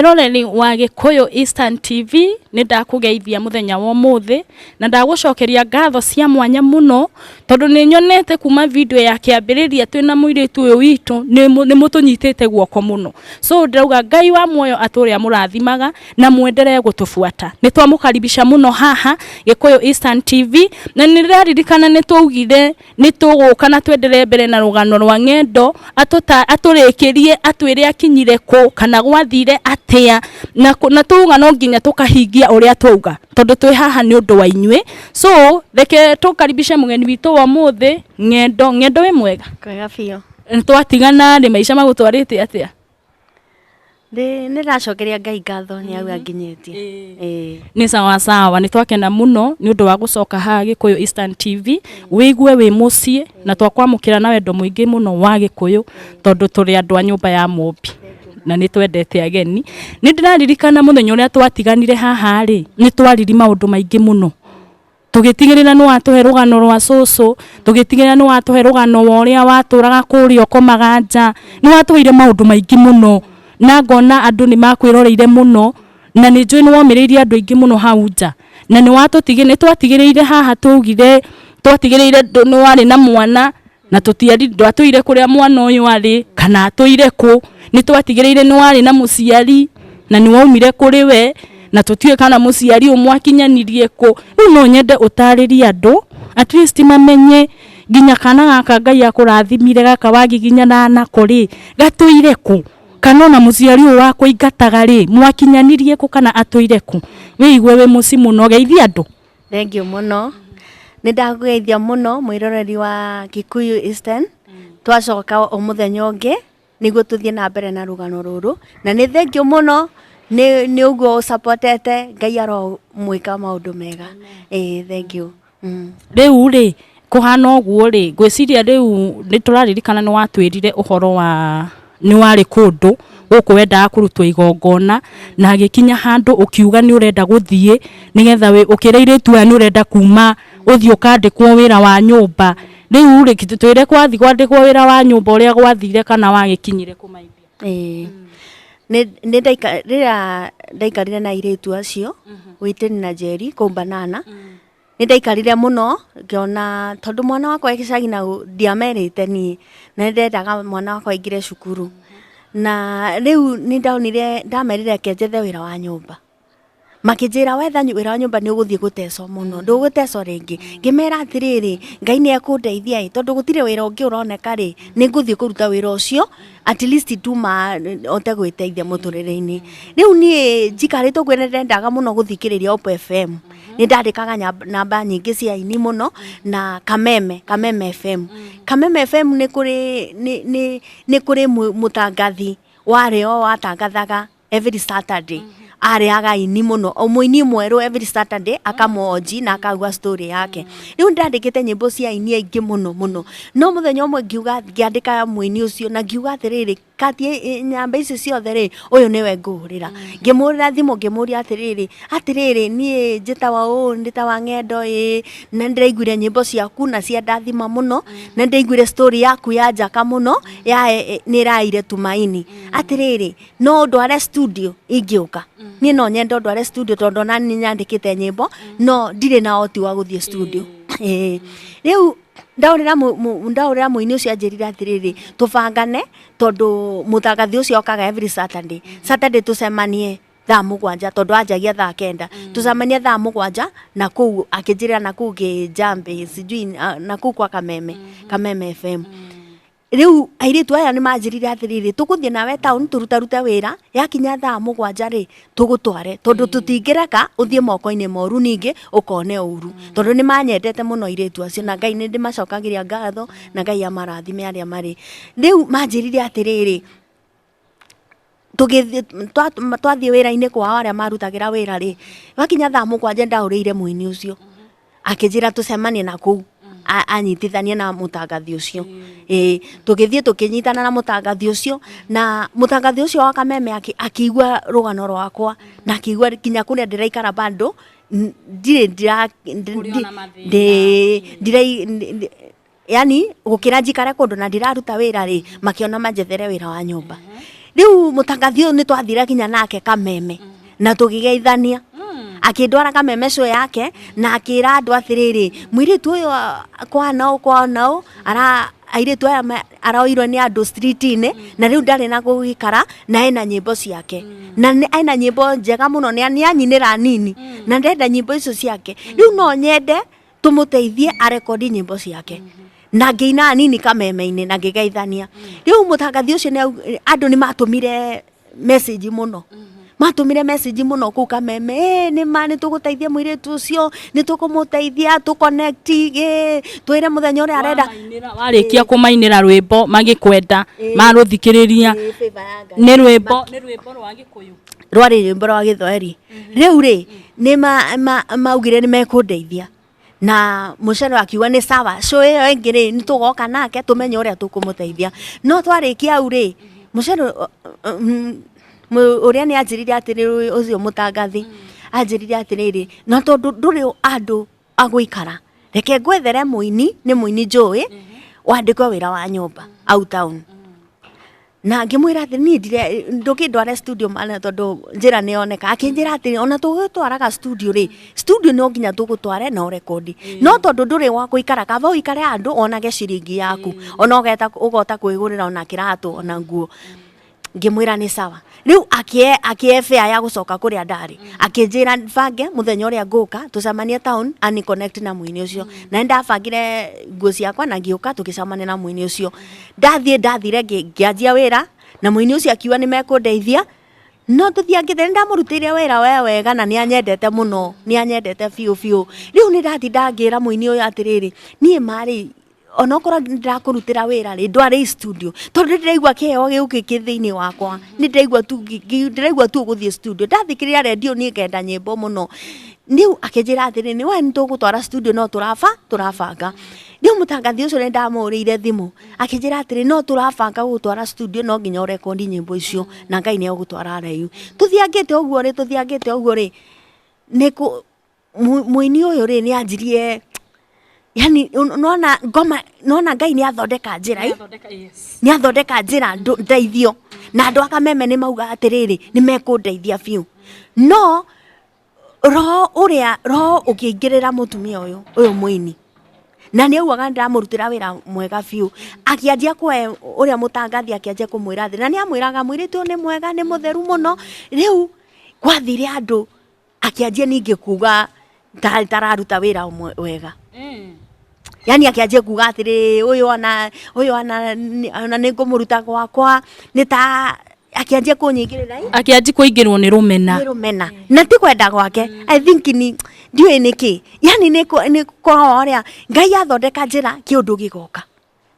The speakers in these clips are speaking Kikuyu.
Mwĩroreri wa Gĩkũyũ Eastern TV, nĩ ndakũgeithia mũthenya wa ũmũthĩ na ndagũcokeria ngatho cia mwanya mũno tondũ nĩ nyonete kuma video ya kĩambĩrĩria twĩna mũirĩtu ũyũ witũ nĩ mũtũnyitĩte guoko mũno. So ndĩrauga Ngai wa muoyo atũre amũrathimaga na mwenderee gũtũbuata. Nĩ twamũkaribisha mũno haha Gĩkũyũ Eastern TV na nĩ ndĩraririkana nĩ twaugire nĩ tũgũka na twenderee mbere na rũgano rwa ng'endo atũrĩkĩrie atwĩre akinyire kũ kana gwathire atĩa na, na tuga no nginya tũkahingia ũrĩa twauga tondũ twĩ haha nĩ ũndũ wa inyuĩ. So reke tũkaribishe mũgeni witũ wa ũmũthĩ Ng'endo. Ng'endo wĩ mwega? Kwega biũ. Nĩ twatigana rĩ, maica magũtwarĩte atĩa? Nĩ ndacokeria Ngai ngatho nĩ hau anginyĩtie. Ĩĩ. Nĩ sawa sawa, nĩ twakena mũno nĩ ũndũ wa gũcoka haha Gĩkũyũ Eastern TV, wĩigue wĩ mũciĩ na twakwamũkĩra na wendo mũingĩ mũno wa Gĩkũyũ tondũ tũrĩ andũ a nyũmba ya Mũmbi na nĩ twendete ageni. Nĩ ndĩraririkana mũthenya ũrĩa twatiganire haha rĩ, nĩ twariri maũndũ maingĩ mũno, tũgĩtigĩrĩra nĩ watũhe rũgano rwa cũcũ, tũgĩtigĩrĩra nĩ watũhe rũgano wa ũrĩa watũraga kũrĩa ũkomaga nja, nĩ watũheire maũndũ maingĩ mũno na ngona andũ nĩ makwĩroreire mũno na nĩ njũĩ nĩ womĩrĩirie andũ aingĩ mũno hau nja na nĩ watũtigĩ nĩ twatigĩrĩire haha twaugire twatigĩrĩire nĩ warĩ na mwana na tũtiari ndwatũire kũrĩa mwana ũyũ arĩ kana atũire kũ. Nĩ twatigĩrĩire nĩ warĩ na mũciari na nĩ waumire kũrĩ we na tũtiũĩ kana mũciari ũyũ mwakinyanirie kũ. Rĩu no nyende ũtarĩrie andũ at least mamenye nginya kana gaka Ngai akũrathimire gaka wagiginyana nako rĩ, gatũire kũ, kana ona mũciari ũyũ wakũingataga rĩ, mwakinyanirie kũ kana atũire kũ. Wĩigue wĩ mũciĩ mũno, geithia andũ. Thengiũ mũno. Nĩ ndakũgeithia mũno mwĩroreri wa Kikuyu Eastern. Twacoka o mũthenya ũngĩ nĩguo tũthiĩ na mbere na rũgano rũrũ. Na nĩ thengiũ mũno nĩ ũguo ũsapotete, Ngai aromwĩka maũndũ mega. Ĩĩ thengiũ. Rĩu rĩ, kũhana ũguo rĩ, ngwĩciria rĩu nĩ tũraririkana nĩ watwĩrire ũhoro wa nĩ warĩ kũndũ gũkũ wendaga kũrutwo igongona na agĩkinya handũ ũkiuga nĩ ũrenda gũthiĩ nĩgetha ũkĩra airĩtu aya nĩ ũrenda kuma ũthiĩ ũkandĩkwo wĩra wa nyũmba. Rĩu rĩ, twĩre kwathiĩ kwandĩkwo wĩra wa nyũmba ũrĩa gwathire kana wagĩkinyire kũmaithia. Ĩĩ. Nĩ rĩrĩa ndaikarire na airĩtu acio, Wĩtĩri na Njeri kũu Banana, nĩ ndaikarire mũno ngĩona tondũ mwana wakwa e gĩcagi na ndiamerĩte niĩ, na nĩ ndendaga mwana wakwa aingĩre cukuru. Na rĩu nĩ ndonire ndamerire reke njethe wĩra wa nyũmba. Makĩnjĩra wetha wĩra wa nyũmba nĩ ũgũthiĩ gũtecwo mũno, ndũgũtecwo rĩngĩ. Ngĩmera atĩrĩrĩ, Ngai nĩ ekũndeithia ĩ, tondũ gũtirĩ wĩra ũngĩ ũroneka rĩ, nĩ ngũthiĩ kũruta wĩra ũcio at least nduma hote gwĩteithia mũtũrĩre-inĩ. Rĩu niĩ njikarĩte ũguo nĩ ndendaga mũno gũthikĩrĩria Hope FM. Nĩ ndandĩkaga namba nyingĩ cia aini mũno na Kameme, Kameme FM. Kameme FM nĩ kũrĩ nĩ kũrĩ mũtangathi warĩ o watangathaga every Saturday. Arehaga aini mũno, o mũini mwerũ every Saturday akamũonji na akauga story yake. Rĩu ndandĩkĩte nyĩmbo cia aini aingĩ mũno mũno. No mũthenya ũmwe ngiuga ngĩandĩka mũini ũcio na ngiuga atĩrĩrĩ, kati nyamba ici ciothe rĩ, ũyũ nĩwe ngũhũrĩra. Ngĩmũhũrĩra thimũ ngĩmũria atĩrĩrĩ, atĩrĩrĩ niĩ njĩtagwo ũũ, njĩtagwo Ng'endo ĩĩ, na nĩndĩraiguire nyĩmbo ciaku na ciandathima mũno, na nĩndĩraiguire story yaku ya njaka mũno ya nĩ ĩraire Tumaini. Atĩrĩrĩ, no ũndware studio ingĩũka? Niĩ no nyende ũndware studio tondũ ona niĩ nyandĩkĩte nyĩmbo no ndirĩ na ũhoti wa gũthiĩ studio. Ĩĩ. Rĩu ndaũrĩra mũini ũcio anjĩrire atĩrĩrĩ, tũbangane tondũ mũtangathi ũcio okaga every Saturday. Saturday tũcemanie thaa 7 tondũ anjagia thaa 9. Tũcemanie thaa 7 na kũu akĩnjĩra na kũu Kĩjambi sijui na kũu kwa Kameme, Kameme FM. Rĩu airĩtu aya nĩ manjĩrire atĩrĩrĩ, tũgũthiĩ nawe town tũrutarute wĩra, yakinya thaa 7 rĩ, tũgũtware tondũ tũtingĩreka ũthiĩ moko-inĩ moru ningĩ ũkone ũru. Tondũ nĩ manyendete mũno airĩtu acio na Ngai nĩ ndĩmacokagĩria ngatho na Ngai amarathime arĩa marĩ. Rĩu manjĩrire atĩrĩrĩ, tũgĩthiĩ twathiĩ wĩra-inĩ kwao arĩa marutagĩra wĩra rĩ, gwakinya thaa 7 ndaũrĩire mũini ũcio. Akĩnjĩra tũcemanie na kũu anyitithanie na mũtangathi ũcio. Ĩĩ, tũgĩthiĩ tũkĩnyitana na mũtangathi ũcio, na mũtangathi ũcio wa Kameme akĩigua rũgano rwakwa na akĩigua nginya kũrĩa ndĩraikara bado ndirĩ ndira yani gũkĩra njikare kũndũ na ndiraruta wĩra rĩ, makĩona manjethere wĩra wa nyũmba. Rĩu mũtangathi ũyũ nĩ twathire nginya nake Kameme na tũgĩgeithania, akĩndwara Kameme show yake na akĩra andũ atĩrĩrĩ, mũirĩtu ũyũ kwana ũũ kwana ũũ ara airĩtu aya aroirwo nĩ andũ street-inĩ na rĩu ndarĩ na gũgĩikara na ena nyĩmbo ciake na ena nyĩmbo njega mũno, nĩ anyinĩra nini na ndenda nyĩmbo icio ciake. Rĩu no nyende tũmũteithie arekondi nyĩmbo ciake na ngĩina nini Kameme-inĩ na ngĩgeithania. Rĩu mũtangathi ũcio andũ nĩ matũmire message mũno, matũmire message mũno kũu Kameme, nĩ ma nĩ tũgũteithia mũirĩtu ũcio, nĩ tũkũmũteithia tũ connect, twĩre mũthenya ũrĩa arenda. Warĩkia kũmainĩra rwĩmbo magĩkwenda marũthikĩrĩria, nĩ rwĩmbo rwa Gĩkũyũ? Rwarĩ rwĩmbo rwa Gĩthweri. Rĩu rĩ nĩ maugire nĩ mekũndeithia na mũcero akiuga nĩ sawa, show ĩyo ĩngĩ rĩ nĩ tũgoka nake tũmenye ũrĩa tũkũmũteithia. No twarĩkia hau rĩ, mũcero ũrĩa nĩ anjĩrire atĩrĩrĩ, ũcio mũtangathi anjĩrire atĩrĩrĩ, na tondũ ndũrĩ andũ agũikara, reke ngwethere mũini, nĩ mũini njũĩ wandĩkwe wĩra wa nyũmba out town. Na ngĩmwĩra atĩ niĩ ndũkĩndware studio mana tondũ njĩra nĩ yoneka. Akĩnjĩra atĩ ona tũgũtwaraga studio rĩ, studio no nginya tũgũtware na ũrekondi, no tondũ ndũrĩ wa gũikara, kaba ũikare handũ wonage ciringi yaku, ona ũgota kwĩgũrĩra ona kĩratũ ona nguo. Ngĩmwĩra nĩ sawa. Rĩu akĩe fare ya gũcoka kũrĩa ndarĩ, akĩnjĩra bange mũthenya ũrĩa ngũka tũcemanie town ani connect na mũini ũcio. Na nĩ ndabangire nguo ciakwa na ngĩũka tũgĩcemania na mũini ũcio. Ndathiĩ ndathire ngĩanjia wĩra na mũini ũcio akiuga nĩ mekũndeithia, no tũthiangĩte nĩ ndamũrutĩire wĩra we wega na nĩ anyendete mũno, nĩ anyendete biũ biũ. Rĩu nĩ ndatinda ngĩra mũini ũyũ atĩrĩrĩ, niĩ marĩ onokorwo ndĩrakũrutĩra wĩra rĩ, ndware studio tondũ ndĩraigua kĩheo gĩũkĩ kĩ thĩinĩ wakwa, nĩ ndĩraigua tu ndĩraigua tu ũgũthiĩ studio. Ndathikĩrĩria redio niĩ ngenda nyĩmbo mũno. Rĩu akĩnjĩra atĩrĩrĩ, nĩ we nĩ tũgũtwara studio no tũrabanga. Rĩu mũtangathi ũcio nĩ ndamũhũrĩire thimũ akĩnjĩra atĩrĩ, no tũrabanga gũgũtwara studio no nginya ũrekondi nyĩmbo icio na Ngai nĩ egũgũtwara haraihu. Tũthiangĩte ũguo rĩ, tũthiangĩte ũguo rĩ, nĩ mũini ũyũ rĩ nĩ anjirie, yani nona ngoma, nona Ngai nĩ athondeka njĩra, nĩ athondeka njĩra ndeithio na andũ a Kameme nĩ mauga atĩrĩrĩ, nĩ mekũndeithia biũ. No roho ũrĩa, roho ũkĩingĩrĩra mũtumia ũyũ mũini, na nĩ augaga ndĩramũrutĩra wĩra mwega biũ, akĩanjia kũhe ũrĩa mũtangathi, akĩanjia kũmwĩra atĩ, na nĩ amwĩraga mũirĩtu ũyũ nĩ mwega, nĩ mũtheru mũno. Rĩu gwathire andũ akĩanjia ningĩ kuga tararuta wĩra wega. Yani akĩanjia kuga atĩrĩ, ũyũ ona ũyũ ona nĩ ngũmũruta gwakwa, nĩ ta akĩanjia kũnyingĩrĩra akĩanjia kũingĩrwo nĩ rũmena. Nĩ rũmena na ti kwenda gwake. I think ni ndiũĩ nĩkĩ, yani nĩ korwo ũrĩa Ngai athondeka njĩra kĩũndũ gĩgoka.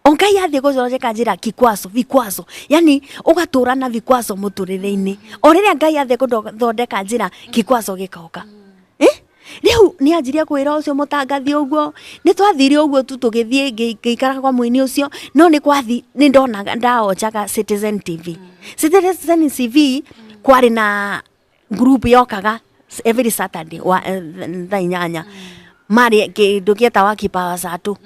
O Ngai athiĩ gũthondeka njĩra kikwazo vikwazo, yani ũgatũra na vikwazo mũtũrĩre-inĩ. O rĩrĩa Ngai athiĩ gũthondeka njĩra kikwazo gĩkoka. Rĩu nĩ anjirie kwĩra ũcio mũtangathi ũguo, nĩ twathire ũguo tu tũgĩthiĩ ngĩikara kwa mũini ũcio, no nĩ kwathi nĩ ndonaga ndaojaga Citizen TV. Citizen TV kwarĩ na group yokaga every Saturday wa thaa 8, marĩ kĩndũ gĩetagwo Kipawa Sato.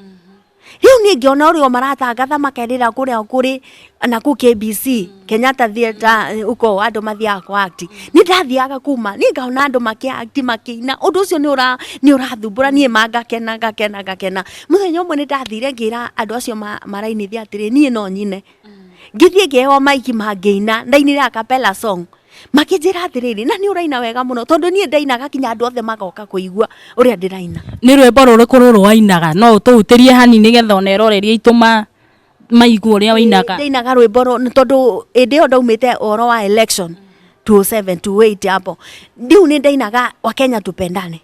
Rĩu niĩ ngĩona ũrĩa maratangatha makerĩra kũrĩa kũrĩ na kũu KBC Kenyatta Theatre uko andũ mathiaga kwa act. Nĩ ndathiaga kuma niĩ ngaona andũ makĩ act makĩina, ũndũ ũcio nĩ ũrathumbũra niĩ ma ngakena ngakena ngakena. Mũthenya ũmwe nĩ ndathire ngĩra andũ acio marainithia atĩrĩ, niĩ no nyine. Ngĩthiĩ ngĩheo maiki mangĩina, ndainire a cappella song. Makĩnjĩra atĩrĩrĩ, na nĩ ũraina wega mũno, tondũ niĩ ndainaga kinya andũ othe magoka kũigua ũrĩa ndĩraina. Nĩ rwĩmbo rũrĩkũ rũrũ wainaga? No ũtũhutĩrie hanini nĩgetha ona eroreri aitũ maigue ũrĩa wainaga. Ndainaga rwĩmbo tondũ hĩndĩ ĩyo ndaumĩte ũhoro wa election 2007 2008 hapo. Rĩu nĩ ndainaga Wakenya tupendane.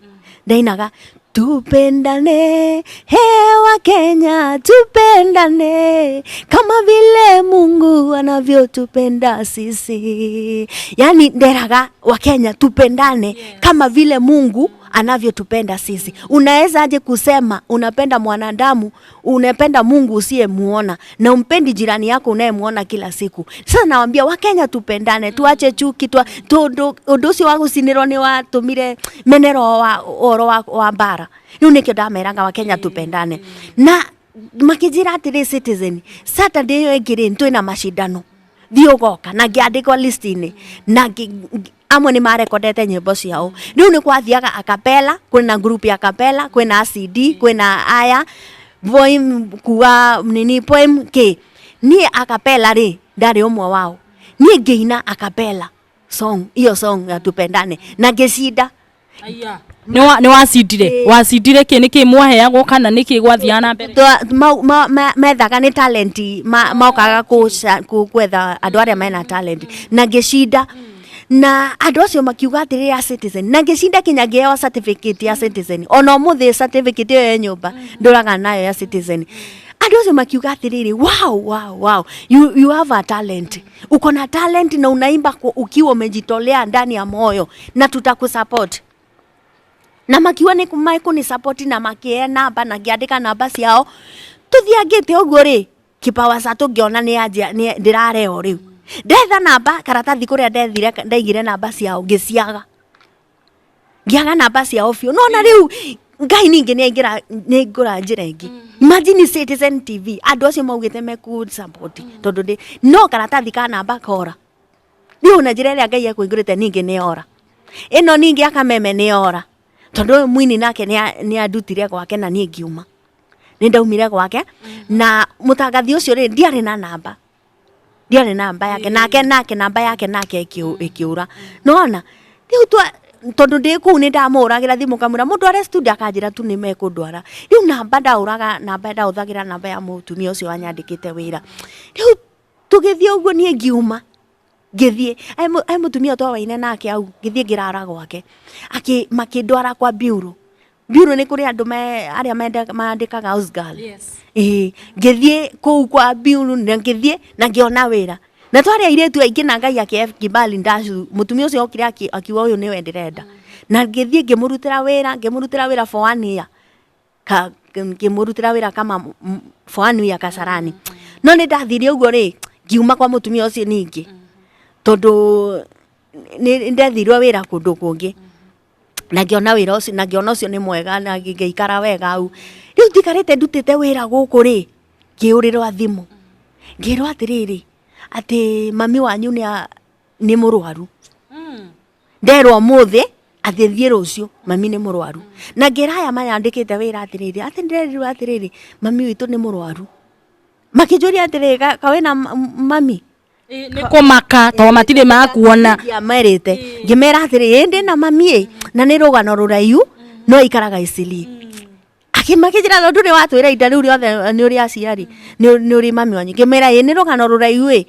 Ndainaga tupendane, he Wakenya tupendane kama vile Mungu anavyotupenda sisi. Yani nderaga Wakenya tupendane kama vile Mungu anavyotupenda sisi. Unaweza aje kusema unapenda mwanadamu, unapenda Mungu usiyemuona na umpendi jirani yako unayemuona kila siku? Sasa nawaambia Wakenya tupendane, tuache chuki, tondu undu ucio wa gucinirwo ni watumire menero wa oro wa mbara. Riu nikio ndameraga Wakenya tupendane. Na makijira atiri Citizen, Saturday iyo ĩngĩ rĩ, twĩna mashindano. Thiĩ ũgoka na ngĩandĩkwo list-inĩ na amwe nĩ marekondete nyĩmbo ciao. Rĩu nĩ kwathiaga acapella, kwĩna group ya acapella, kwĩna CD, kwĩna aya poem, kuga nini poem kĩ. Niĩ acapella rĩ, ndarĩ ũmwe wao. Niĩ ngĩina acapella song, iyo song ya Tupendane, na ngĩcinda. Nĩ wacindire? Wacindire kĩ? Nĩ kĩ mwaheagwo kana nĩ kĩ gwathiaga na mbere? Methaga nĩ talent, mokaga gwetha andũ arĩa mena talent, na ngĩcinda, na andũ acio makiuga atĩrĩrĩ ya Citizen, na ngĩcinda kinya ngĩheo certificate ya Citizen. Ona ũmũthĩ certificate ĩyo ya nyũmba ndũraga nayo ya Citizen. Andũ acio makiuga atĩrĩrĩ, "Wow, wow, wow, you have a talent, uko na talent na unaimba ukiwa umejitolea ndani ya moyo, na tutakusupport." Na makiuga nĩ mekũni support na makĩhe namba na ngĩandĩka namba ciao. Tũthiangĩte ũguo rĩ, kipawa sa tũngĩona nĩ yanjia nĩ ndĩrareo. Rĩu ndetha namba karatathi kũrĩa ndethire ndaigire namba ciao, ngĩciaga, ngĩaga namba ciao biũ. Nona rĩu Ngai ningĩ nĩ aingĩra, nĩ aingũra njĩra ĩngĩ. Imagine, Citizen TV, andũ acio maugĩte meku support tondũ ndĩ no karatathi ka namba kora. Rĩu na njĩra ĩrĩa Ngai ekũingũrĩte ningĩ nĩ ora ĩno, ningĩ akameme nĩ ora, tondũ ũyũ mũini nake nĩ andutire gwake na niĩ ngiuma, nĩ ndaumire gwake na mũtangathi ũcio rĩ, ndiarĩ na namba, ndiarĩ namba yake, nake namba yake nake ĩkĩũra. Nona rĩu twa tondũ ndĩ kũu nĩ ndamũhũragĩra thimũ kamwĩra mũndware studio, akanjĩra tu nĩ mekũndwara. Rĩu namba ndaũraga, namba ndaũthagĩra namba ya mũtumia ũcio wanyandĩkĩte wĩra. Rĩu tũgĩthiĩ ũguo, niĩ ngiuma ngĩthiĩ he mũtumia twawaine nake au, ngĩthiĩ ngĩrara gwake. Makĩndwara kwa bureau. Bureau nĩ kũrĩ andũ arĩa mandĩkaga house girl. Ĩĩ, ngĩthiĩ kũu kwa bureau na ngĩthiĩ na ngĩona wĩra, na twarĩ airĩtu aingĩ, na Ngai akĩhe kibali ndacu. Mũtumia ũcio okire akiuga, "Ũyũ nĩwe ndĩrenda," na ngĩthiĩ ngĩmũrutĩra wĩra, ngĩmũrutĩra wĩra for one year, ngĩmũrutĩra wĩra kama for one year Kasarani. No nĩ ndathire ũguo rĩ, ngiuma kwa mũtumia ũcio ningĩ tondũ nĩ ndethirwo wĩra kũndũ kũngĩ, na ngĩona wĩra ũcio, na ngĩona ũcio nĩ mwega, na ngĩikara wega hau. Rĩu ndikarĩte ndutĩte wĩra gũkũ rĩ, ngĩũrĩrwo thimũ, ngĩrwo atĩrĩrĩ, atĩ mami wanyu nĩ mũrwaru. Nderwo ũmũthĩ atĩ thiĩ rũciũ, mami nĩ mũrwaru. Na ngĩra aya manyandĩkĩte wĩra atĩrĩrĩ, atĩ ndĩrerirwo atĩrĩrĩ, mami witũ nĩ mũrwaru. Makĩnjũria atĩrĩrĩ, "Ka wĩna mami?" Nĩ kũmaka tondũ matirĩ makuona. Ndiamerĩte, ngĩmera atĩrĩ, "Ĩ, ndĩna mami ĩ, na nĩ rũgano rũraihu, no ikaraga Isili." Akĩmakĩnjĩra, "Tondũ ndũrĩ watwĩra inda rĩu rĩothe nĩ ũrĩ aciari, nĩ ũrĩ mami wanyu." Ngĩmera, "Ĩ, nĩ rũgano rũraihu ĩ,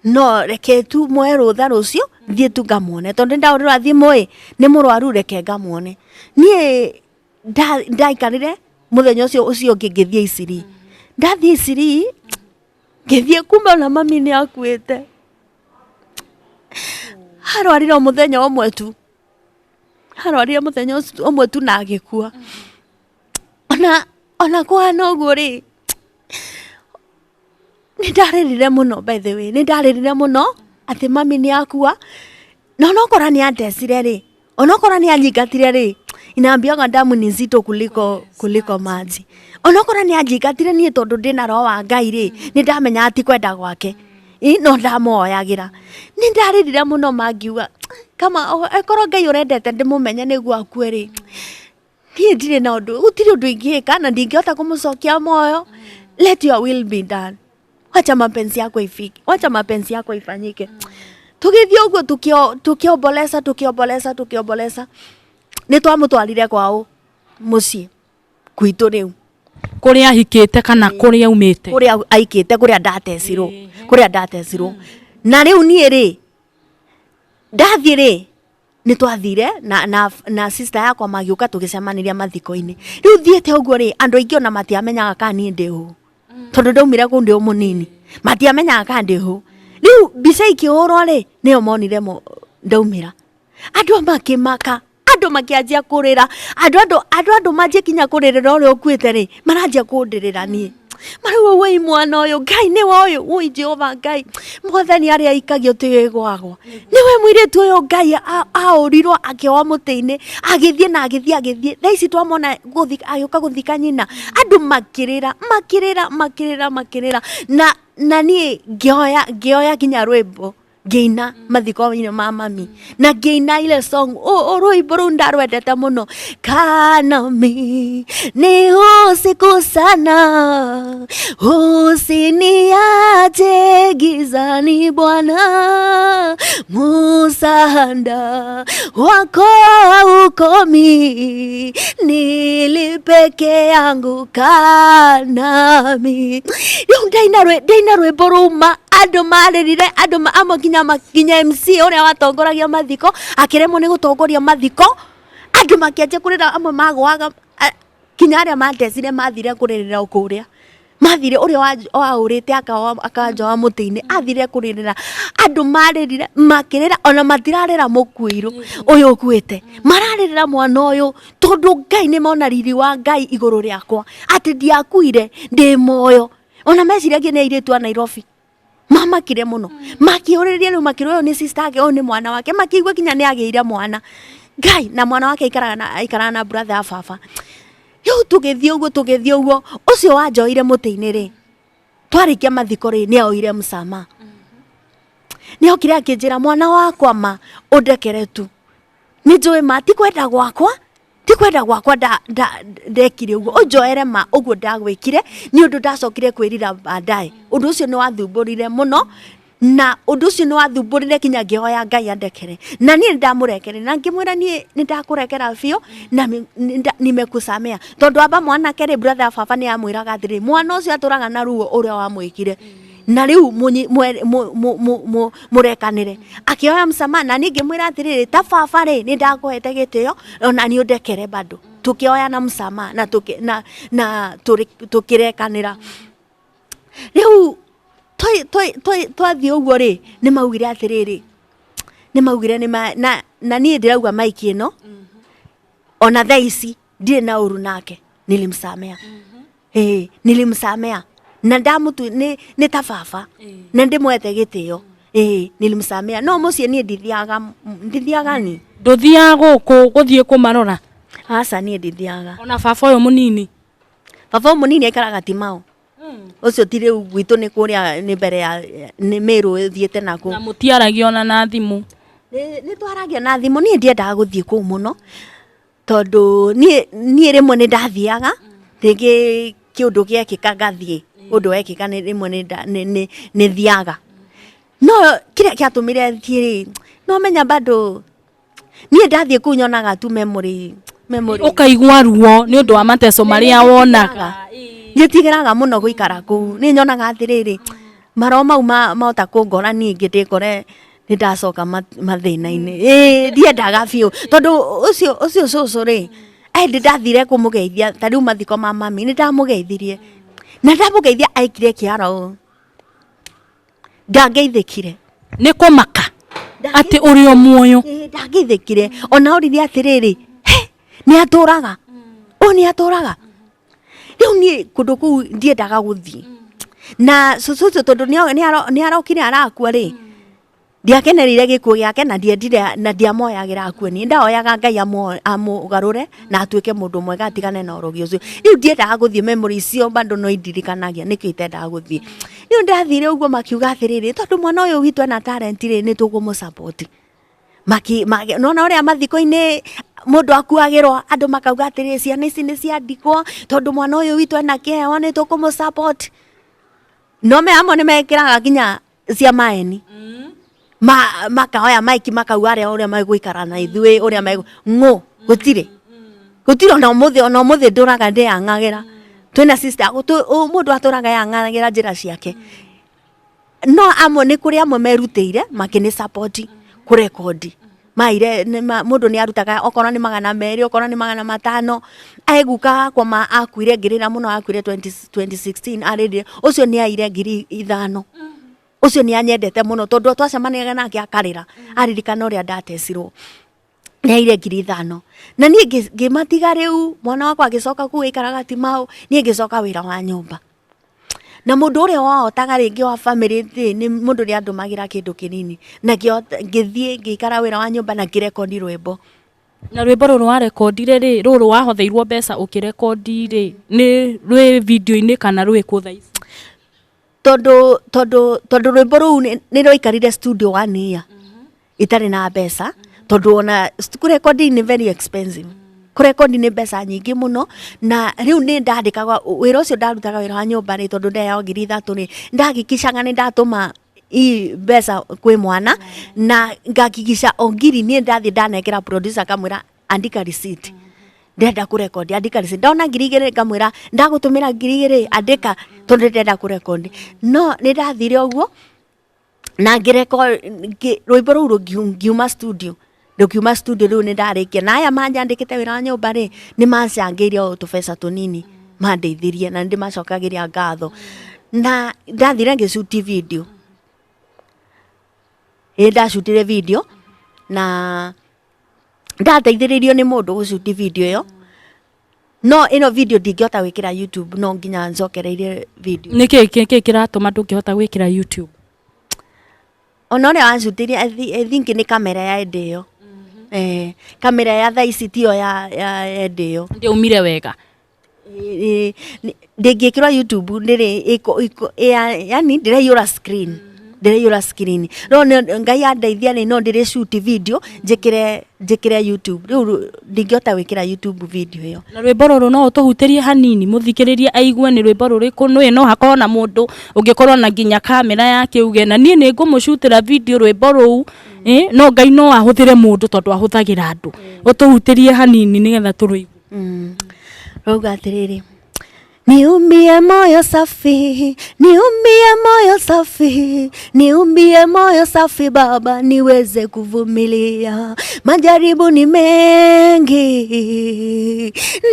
no reke tu moe rũtha rũcio thiĩ tu ngamuone, tondũ nĩndahũrĩrwo thimũ ĩ nĩ mũrwaru, reke ngamuone." Niĩ ndaikarire mũthenya ũcio ũcio ũngĩ ngĩthiĩ Isiri. Ndathiĩ Isiri, ngĩthiĩ kumbe ona mami nĩ akuĩte. Arwarire o mũthenya ũmwe tu, arwarire mũthenya ũcio ũmwe tu na agĩkua. Ona kũhana ũguo rĩ, nĩ ndarĩrire mũno. By the way, nĩ ndarĩrire mũno atĩ mami nĩ akua, na onokorwo nĩ andecire rĩ, onokorwo nĩ anyingatire rĩ, inaambiaga damu ni nzito kuliko maji. Onokorwo nĩ anjingatire, niĩ tondũ ndĩna roho wa Ngai rĩ, nĩ ndamenya ti kwenda gwake. Ĩ, no ndamoyagĩra. Nĩ ndarĩrire mũno, mangiuga kama ĩkorwo Ngai ũrendete ndĩmũmenye nĩguo akue rĩ, niĩ ndirĩ na ũndũ, gũtirĩ ũndũ ingĩka na ndingĩhota kũmũcokia moyo. Let your will be done, wacha mapenzi yako ifike, wacha mapenzi yako ifanyike. Tũgĩthiĩ ũguo tũkĩomboleza, tũkĩomboleza, tũkĩomboleza, nĩ twamũtwarire kwao mũciĩ gwitũ rĩu. Kũrĩa ahikĩte kana kũrĩa aumĩte? Kũrĩa aikĩte, kũrĩa ndatecirwo, kũrĩa ndatecirwo. Na rĩu niĩ rĩ, ndathiĩ rĩ, nĩ twathire na sister yakwa, magĩũka tũgĩcemanĩria mathiko-inĩ. Rĩu thiĩte ũguo rĩ, andũ aingĩ ona matiamenyaga kana niĩ ndĩ ũ, tondũ ndaumire kũu ndĩ o mũnini, matiamenyaga kana ndĩ ũ. Rĩu mbica ikĩhũrwo rĩ, nĩyo monire ndaumĩra, andũ makĩmaka, andũ makĩanjia kũrĩra, andũ andũ manjie kinya kũrĩrĩra ũrĩa ũkuĩte rĩ, maranjia kũndĩrĩra niĩ. Marauga woi mwana ũyũ, Ngai nĩwe ũyũ, woi Jehova Ngai, mwathani arĩa aikagio tĩgwagwa. Nĩwe mũirĩtu ũyũ Ngai aũrirwo akĩoa mũtĩ-inĩ, agĩthiĩ na agĩthiĩ agĩthiĩ. Thaa ici twamona agĩũka gũthika nyina, andũ makĩrĩra, makĩrĩra, makĩrĩra, makĩrĩra. Na niĩ ngĩoya, ngĩoya nginya rwĩmbo ngĩina mathiko-inĩ ma mami na ngĩina ile song rwĩmbo rũu ndarwendete mũno kanami ni usiku sana usiniache gizani Bwana musanda wako haukomi nili peke yangu kanami rĩu ndaina rwĩmbo rũma andũ marĩrire andũ amwe nginya nginya MC ũrĩa watongoragia mathiko akĩremwo nĩ gũtongoria mathiko andũ makĩanjia kũrĩra amwe magũaga nginya arĩa mandecire mathire kũrĩrĩra o kũrĩa mathire ũrĩa waũrĩte akanjoa mũtĩ-inĩ athire kũrĩrĩra andũ marĩrire makĩrĩra ona matirarĩra mũkuĩirwo ũyũ ũkuĩte mararĩrĩra mwana ũyũ tondũ Ngai nĩ mona riri wa Ngai igũrũ rĩakwa atĩ ndiakuire ndĩ muoyo ona meciragia nĩ airĩtu a Nairobi mamakire mũno makĩũrĩria rĩu makĩrwo ũyũ nĩ sister yake ũyũ nĩ mwana wake makĩigua nginya nĩ agĩire mwana Ngai na mwana wake aikaraga na brother ya baba rĩu tũgĩthiĩ ũguo tũgĩthiĩ ũguo ũcio wanjoire mũtĩ-inĩ rĩ twarĩkia mathiko rĩ nĩ oire msamaha nĩ okire akĩnjĩra mwana wakwa ma ũndekere tu nĩ njũĩ ma ti kwenda gwakwa ti kwenda gwakwa ndekire ũguo ũnjoere ma ũguo ndagwĩkire nĩ ũndũ ndacokire kwĩrira baadaye ũndũ ũcio nĩ wathumbũrire mũno na ũndũ ũcio nĩ wathumbũrire nginya ngĩhoya Ngai andekere na niĩ nĩndamũrekere na ngĩmwĩra niĩ nĩndakũrekera biũ na nimekusamea tondũ amba mwanake rĩ brother ya baba nĩ amwĩraga atĩrĩ mwana ũcio atũraga na ruo ũrĩa wamwĩkire na rĩu mũrekanĩre akĩoya msamaha na niĩ ngĩmwĩra atĩrĩrĩ ta baba rĩ nĩ ndakũhete gĩtĩo ona niĩ ũndekere bado tũkĩoya na msamaha na na tũkĩrekanĩra rĩu twathiĩ ũguo rĩ nĩ maugire atĩrĩrĩ nĩ maugire nĩ na niĩ ndĩrauga maiki ĩno ona thaa ici ndirĩ na ũru nake nilimsamea ĩĩ nilimsamea na ndamũtu nĩ ta baba na ndĩmwete gĩtĩo ĩĩ nilimsamea no mũciĩ niĩ ndithiaga ni ndũthiaga gũkũ gũthiĩ kũmarora aca niĩ ndithiaga ona baba ũyũ mũnini baba ũyũ mũnini aikaraga Timao ũcio ti rĩu gwitũ nĩ kũrĩa nĩ mbere ya nĩ Mĩrũ ĩthiĩte nakũu na mũtiaragia ona na thimũ nĩ twaragia na thimũ niĩ ndiendaga gũthiĩ kũu mũno tondũ niĩ rĩmwe nĩ ndathiaga rĩngĩ kĩũndũ gĩekĩka ngathiĩ ũndũ wekĩka nĩ rĩmwe nĩ thiaga no kĩrĩa gĩatũmire thiĩ rĩ no menya bado niĩ ndathiĩ kũu nyonaga tu memory memory ũkaigua ruo nĩ ũndũ wa mateso marĩa wonaga nĩtigĩraga mũno gũikara kũu nĩ nyonaga atĩrĩrĩ maro mau mahota kũngora niĩ ngĩ ndĩkore nĩ ndacoka mathĩna-inĩ ĩĩ ndiendaga biũ tondũ ũcio cũcũ rĩ ndĩ ndathire kũmũgeithia ta rĩu mathiko ma mami nĩ ndamũgeithirie na ndamũgeithia aikire kĩara ũũ ndangeithĩkire nĩ kũmaka atĩ ũrĩ o muoyo ndangeithĩkire ona oririe atĩrĩrĩ he nĩ atũraga ũyũ nĩ atũraga rĩu niĩ kũndũ kũu ndiendaga gũthiĩ na cũcũ ũcio tondũ nĩ arokire arakua rĩ ndiakenereire gĩkuũ gĩake na ndiendire na ndiamoyagĩra akue niĩ ndahoyaga Ngai amũgarũre na atuĩke mũndũ mwega atigane na ũrogi ũcio rĩu ndiendaga gũthiĩ memory icio bado no indirikanagia nĩkĩo itendaga gũthiĩ rĩu ndathire ũguo makiuga atĩrĩrĩ tondũ mwana ũyũ witũ ena talent rĩ nĩ tũkũmũ support nona ũrĩa mathiko-inĩ mũndũ akuagĩrwo andũ makauga atĩrĩrĩ ciana ici nĩ ciandikwo tondũ mwana ũyũ witũ ena kĩheo nĩ tũkũmũ support no me amwe nĩ mekĩraga nginya cia maeni makaoya maiki makauga arĩa ũrĩa megũikara na ithuĩ ũrĩa megũ ng'ũ gũtirĩ gũtirĩ ona ũmũthĩ ona ũmũthĩ ndũraga ndĩang'agĩra twĩna sister mũndũ atũraga yang'agĩra njĩra ciake no amwe nĩ kũrĩ amwe merutĩire makĩnĩ support kũrekondi maire mũndũ nĩ arutaga okorwo nĩ 200 okorwo nĩ 500 aiguka wakwa ma akuire ngĩrĩra mũno akuire 2016 arĩrire ũcio nĩ aire 5,000 ũcio nĩ anyendete mũno tondũ twacemanagia nake akarĩra aririkana ũrĩa ndatecirwo nĩ aire 5,000 na niĩ ngĩmatiga rĩu mwana wakwa agĩcoka kũu aikaraga Timau niĩ ngĩcoka wĩra wa nyũmba Na mũndũ ũrĩa wahotaga rĩngĩ wa family thĩ nĩ mũndũ nĩ andũmagĩra kĩndũ kĩnini, na ngĩthiĩ ngĩikara wĩra wa nyũmba na ngĩrekondi rwĩmbo. Na rwĩmbo rũrũ warekondire rĩ, rũrũ wahotheirwo mbeca ũkĩrekondi rĩ, nĩ rwĩ video-inĩ kana rwĩ kũ thaa ici? Tondũ rwĩmbo rũu nĩ rwaikarire studio one year itarĩ na mbeca, tondũ ona kũrekondi nĩ very expensive, kũrekondi nĩ mbeca nyingĩ mũno. Na rĩu nĩ ndandĩkaga wĩra ũcio, ndarutaga wĩra wa nyũmba rĩ, tondũ ndeheagwo 3,000 rĩ, ndahakikishaga nĩ ndatũma i mbeca kwĩ mwana, na ngahakikisha o ngiri niĩ ndathiĩ ndanengera producer, ngamwĩra andika receipt, ndĩrenda kũrekondi, andika receipt. Ndona 2,000 ngamwĩra ndagũtũmĩra 2,000, andĩka, tondũ ndĩrenda kũrekondi. No nĩ ndathire ũguo na ngĩreko rwĩmbo rũu ngiuma studio, rũkiuma studio. Rĩu nĩ ndarĩkia, na aya manyandĩkĩte wĩra wa nyũmba rĩ, nĩ mancangĩire o tũbeca tũnini mandeithirie, na nĩ ndĩmacokagĩria ngatho. Na ndathire ngĩcuti video, ĩ ndacutire video na ndateithĩrĩirio nĩ mũndũ gũcuti video ĩyo, no ĩno video ndingĩhota gwĩkĩra YouTube, no nginya njokereirie video. Nĩ kĩ kĩratũma ndũngĩhota gwĩkĩra YouTube? Ona ũrĩa wacutirie, I think nĩ kamera ya hĩndĩ ĩyo, kamera ya thaa ici tiyo ya hĩndĩ ĩyo. Ndĩaumire wega? Ndĩngĩkĩrwo YouTube, ndĩrĩ yani ndĩraiyũra screen, ndĩraiyũra screen. No Ngai andeithia rĩ, no ndĩrĩ shoot video njĩkĩre YouTube. Rĩu ndingĩhota gwĩkĩra YouTube video ĩyo. Na rwĩmbo rũrũ no ũtũhutĩrie hanini, mũthikĩrĩrie aigue nĩ rwĩmbo rũrĩkũ? Nĩũĩ no hakorwo na mũndũ ũngĩkorwo na nginya kamera yake uge na niĩ nĩ ngũmũcutĩra video rwĩmbo rũu, no Ngai no ahũthĩre mũndũ tondũ ahũthagĩra andũ. Ũtũhutĩrie hanini nĩgetha tũrũigue. Rauga atĩrĩrĩ: Niumbie moyo safi, niumbie moyo safi, niumbie moyo safi Baba, niweze kuvumilia. Majaribu ni mengi,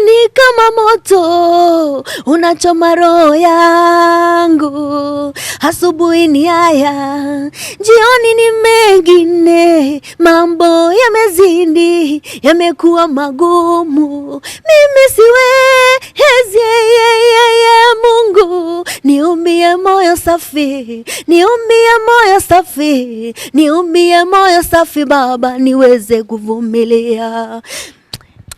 ni kama moto unachoma roho yangu. Asubuhi ni haya, jioni ni mengine, mambo yamezidi, yamekuwa magumu, mimi siwezi. Mungu niumbie moyo safi, niumbie moyo safi, niumbie moyo safi Baba, niweze kuvumilia.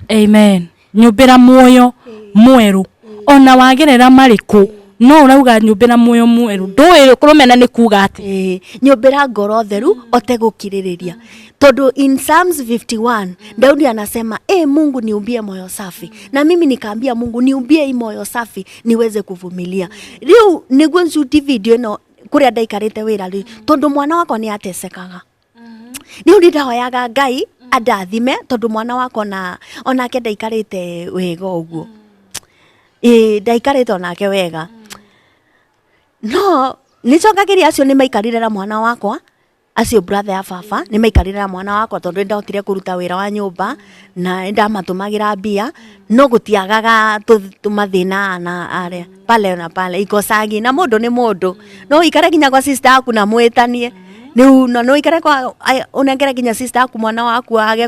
Amen. Nyũmbĩra muoyo mwerũ, ona wagerera marĩkũ, no ũrauga nyũmbĩra muoyo mwerũ, ndũĩ kũrũmena nĩ kuga atĩ. Nyũmbĩra ngoro theru ote gũkirĩrĩria, tondu in Psalms 51 Daudi anasema, Mungu niumbie moyo safi, na mimi nikaambia Mungu niumbie hii moyo safi niweze kuvumilia. Riu niguo ncuti video ĩno kũrĩa ndaikarĩte wĩra rĩ, tondu mwana wakwa nĩ atesekaga. Rĩu nĩ ndahoyaga Ngai andathime, tondu mwana wakwa onake ndaikarĩte wega ũguo, ĩĩ ndaikarĩte onake wega. No nĩ ncokagĩria acio nĩ maikarire na mwana wakwa, acio brother ya baba nĩ maikarire na mwana wakwa, tondũ nĩ ndahotire kũruta wĩra wa nyũmba na nĩ ndamatũmagĩra mbia, no gũtiagaga tũmathĩna na arĩa pale na pale ikosagi, na mũndũ nĩ mũndũ, no ũikare nginya kwa sister yaku na mwĩtanie rĩu, no no ũikare kwa ũnengere nginya sister yaku mwana waku age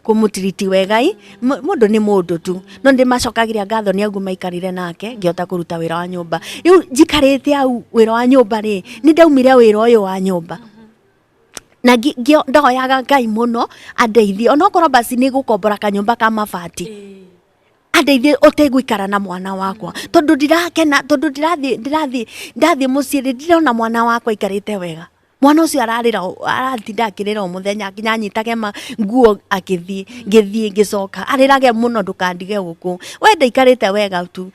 kũmũtiriti wega. I mũndũ nĩ mũndũ tu, no ndĩ macokagĩria ngatho nĩ aguo maikarire nake ngĩhota kũruta wĩra wa nyũmba. Rĩu njikarĩte hau wĩra wa nyũmba rĩ, nĩ ndaumire wĩra ũyũ wa nyũmba na ndahoyaga Ngai mũno andeithie, onokorwo basi nĩ gũkombora kanyũmba ka mabati, andeithie ũtegũikara na mwana wakwa, tondũ ndirakena, tondũ ndirathiĩ ndathiĩ mũciĩ rĩ, ndirona mwana wakwa aikarĩte wega. Mwana ũcio ararĩra, aratinda akĩrĩra o mũthenya, nginya anyitage nguo akĩthiĩ, ngĩthiĩ ngĩcoka arĩrage mũno, ndũkandige gũkũ we, ndaikarĩte wega tu.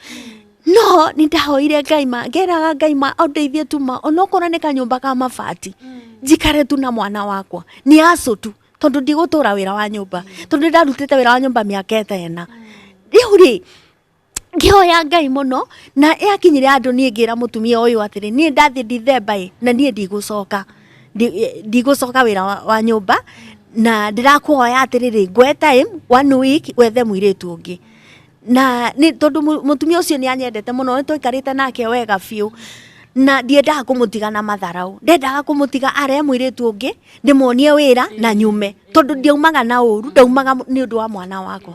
No nĩ ndahoire Ngai ma, ngeraga Ngai ma andeithie tu ma, onokorwo nĩ kanyũmba ka mabati, njikare tu na mwana wakwa nĩ acũ tu, tondũ ndigũtũra wĩra wa nyũmba, tondũ ndarutĩte wĩra wa nyũmba mĩaka ĩtena. Rĩu rĩ, ngĩhoya Ngai mũno, na yakinyire andũ niĩ ngĩra mũtumia ũyũ atĩrĩ, niĩ ndathiĩ Dithemba ĩ, na niĩ ndigũcoka, ndigũcoka wĩra wa nyũmba, na ndĩrakũhoya atĩrĩrĩ, ngwe time one week wethe mũirĩtu ũngĩ. Na nĩ tondũ mũtumia ũcio nĩ anyendete mũno, nĩ twaikarĩte nake wega biũ, na ndiendaga kũmũtiga na matharau, ndendaga kũmũtiga arehe mũirĩtu ũngĩ, ndĩmuonie wĩra na nyume, tondũ ndiaumaga na ũru, ndaumaga nĩ ũndũ wa mwana wakwa.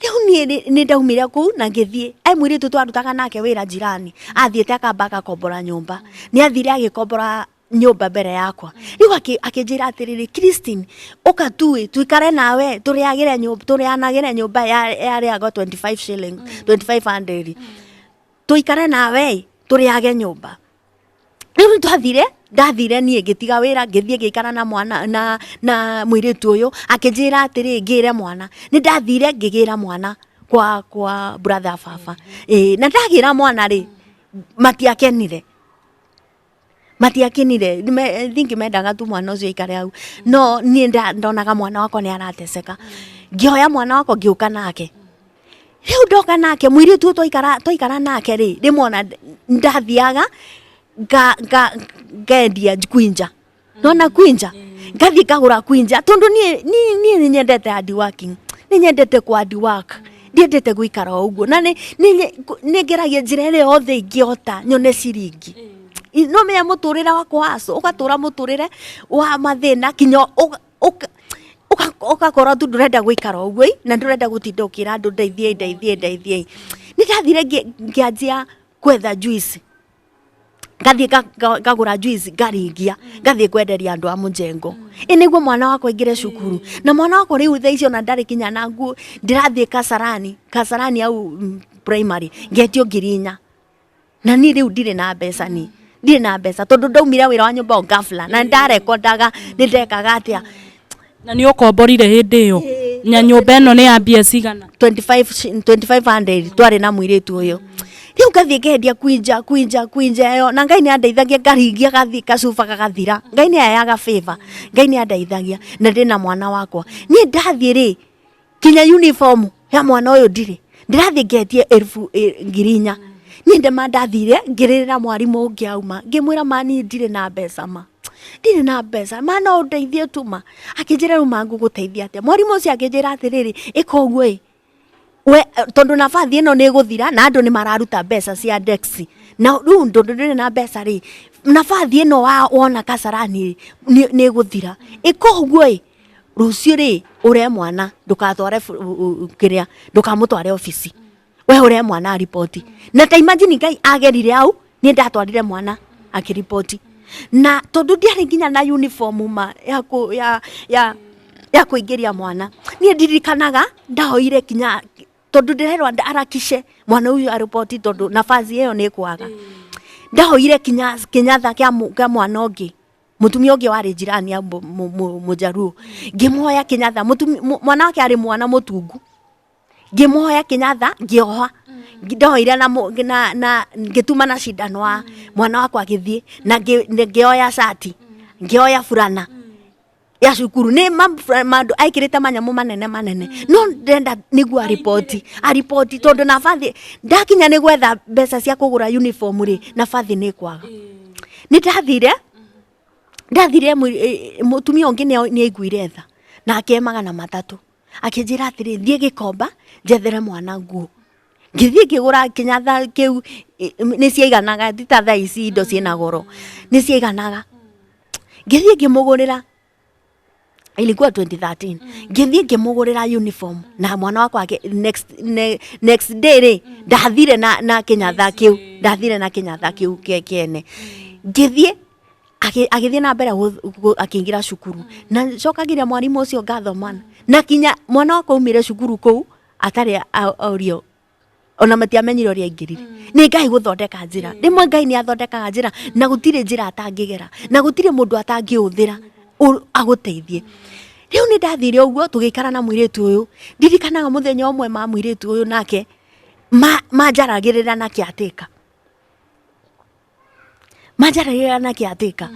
Rĩu niĩ nĩ ndaumire kũu na ngĩthiĩ ai mũirĩtu twarutaga nake wĩra jirani athiĩte akamba agakombora nyũmba. Nĩ athire agĩkombora nyũmba mbere yakwa. Rĩu akĩnjĩra atĩrĩrĩ, Christine, ũka tuĩ tuikare nawe tũrĩagĩre nyũmba, tũrĩanagĩre nyũmba yarĩagwo 25 shilling, 2500. Tuikare nawe tũrĩage nyũmba. Rĩu twathire, ndathire niĩ ngĩtiga wĩra ngĩthiĩ ngĩikara na mwana na mũirĩtu ũyũ akĩnjĩra atĩrĩ ngĩre mwana. Nĩ ndathire ngĩgĩra mwana kwa brother baba. Ĩĩ, na ndagĩra mwana rĩ, matiakenire. Matiakenire. I think mendaga tu mwana ũcio aikare hau. No niĩ ndonaga mwana wakwa nĩ arateseka. Ngĩoya mwana wakwa ngĩũka nake. Rĩu ndoka nake mũirĩtu ũyũ twaikara nake rĩ, rĩmwe ona ndathiaga ngendia kwinja. Nona kwinja? Ngathiĩ ngagũra kwinja tondũ niĩ nĩ nyendete hard working. Nĩ nyendete kũ hard work. Ndiendete gũikara o ũguo. Na nĩ ngeragia njĩra ĩrĩa yothe ingĩhota nyone ciringi. No menya mũtũrĩre wa kũhaco, ũgatũra mũtũrĩre wa mathĩna kinya ũgakorwo tu ndũrenda gũikara ũguo na ndũrenda gũtinda ũkĩra andũ ndeithiai, ndeithiai, ndeithiai. Nĩ ndathire ngĩanjia gwetha juice. Ngathiĩ ngagũra juice ngaringia, ngathiĩ kwenderia andũ a mũjengo. Ĩ nĩguo mwana wakwa aingĩre cukuru. Na mwana wakwa rĩu thaa ici ona ndarĩ kinya na nguo, ndĩrathiĩ Kasarani, Kasarani hau primary, ngetio 4,000. Na niĩ rĩu ndirĩ na mbeca niĩ. Ndirĩ na mbeca tondũ ndaumire wĩra wa nyũmba o ghafla na ndarekondaga nĩ ndekaga atĩa. Na nĩ ũkomborire hĩndĩ ĩyo? Na nyũmba ĩno nĩ ya mbia cigana? 2500 twarĩ na mũirĩtu ũyũ. Rĩu ngathiĩ ngendia kwinja, kwinja, kwinja ĩyo na Ngai nĩ andeithagia ngaringia gathiĩ gacuba gagathira. Ngai nĩ aheaga favor. Ngai nĩ andeithagia na ndĩna mwana wakwa. Niĩ ndathiĩ rĩ, kinya uniform ya mwana ũyũ ndirĩ. Ndĩrathiĩ ngetie elfu 4,000. Niĩ ndĩma ndathire ngĩrĩrĩra mwarimũ ũngĩ auma ngĩmwĩra ma niĩ ndirĩ na mbeca ma. Ndirĩ na mbeca ma no ũndeithie tu ma. Akĩnjĩra rĩu ma ngũgũteithia atĩa. Mwarimũ ũcio akĩnjĩra atĩrĩrĩ, ĩka ũguo ĩ, we tondũ nabathi ĩno nĩ ĩgũthira na andũ nĩ mararuta mbeca cia desk. Na rĩu tondũ ndũrĩ na mbeca rĩ, nabathi ĩno wona Kasarani rĩ, nĩ ĩgũthira. Ĩka ũguo ĩ, rũciũ rĩ, ũre mwana ndũgatware kĩrĩa, ndũkamũtware obici. We ũre mwana ariboti. Na ta imagine Ngai agerire hau, niĩ ndatwarire mwana akĩriboti. Na tondũ ndiarĩ nginya na uniform ma ya kũingĩria mwana. Niĩ ndirikanaga ndaoire kinya tondũ ndĩrerwo harakishe mwana ũyũ ariboti tondũ nafasi ĩyo nĩ ĩkwaga. Ndaoire kinya kĩnyatha kĩa mwana ũngĩ. Mũtumia ũngĩ warĩ jirani ya mũjaruo. Ngĩmuoya kĩnyatha, mwana wake arĩ mwana mũtungu. Ngĩmuoya kĩnyatha, ngĩoha. Ndoire na ngĩtuma na cindano wa mwana wakwa agĩthiĩ na ngĩoya cati, ngĩoya burana ya cukuru. Nĩ mandũ aikĩrĩte manyamũ manene manene. No ndĩrenda nĩguo aripoti tondũ nabathi ndakinya nĩ gwetha mbeca cia kũgũra uniform rĩ, nabathi nĩ ĩkwaga. Nĩ ndathire mũtumia ũngĩ nĩ aiguire tha na akĩhe 300. Akĩnjĩra atĩrĩ, thiĩ Gĩkomba njethere mwana nguo. Ngĩthiĩ ngĩgũra kĩnyatha kĩu, nĩ ciaiganaga, ti ta thaa ici indo ciĩna goro, nĩ ciaiganaga. Ngĩthiĩ ngĩmũgũrĩra, ilikuwa 2013. Ngĩthiĩ ngĩmũgũrĩra uniform na mwana wakwa next day rĩ, ndathire na kĩnyatha kĩu, ndathire na kĩnyatha kĩu kĩene. Ngĩthiĩ agĩthiĩ na mbere akĩingĩra cukuru. Na cokagĩria mwarimũ ũcio ngatho man. Na kinya mwana wakwa aumire cukuru kũu atarĩ orio, ona matiamenyire ũrĩa aingĩrire. Nĩ Ngai gũthondeka njĩra. Rĩmwe Ngai nĩ athondekaga njĩra na gũtirĩ njĩra atangĩgera, na gũtirĩ mũndũ atangĩhũthĩra agũteithie. Rĩu nĩ ndathire ũguo tũgĩikara na mũirĩtu ũyũ. Ndirikanaga mũthenya ũmwe ma mũirĩtu ũyũ nake manjaragĩrĩra na kĩatĩka. Manjaragĩrĩra na kĩatĩka.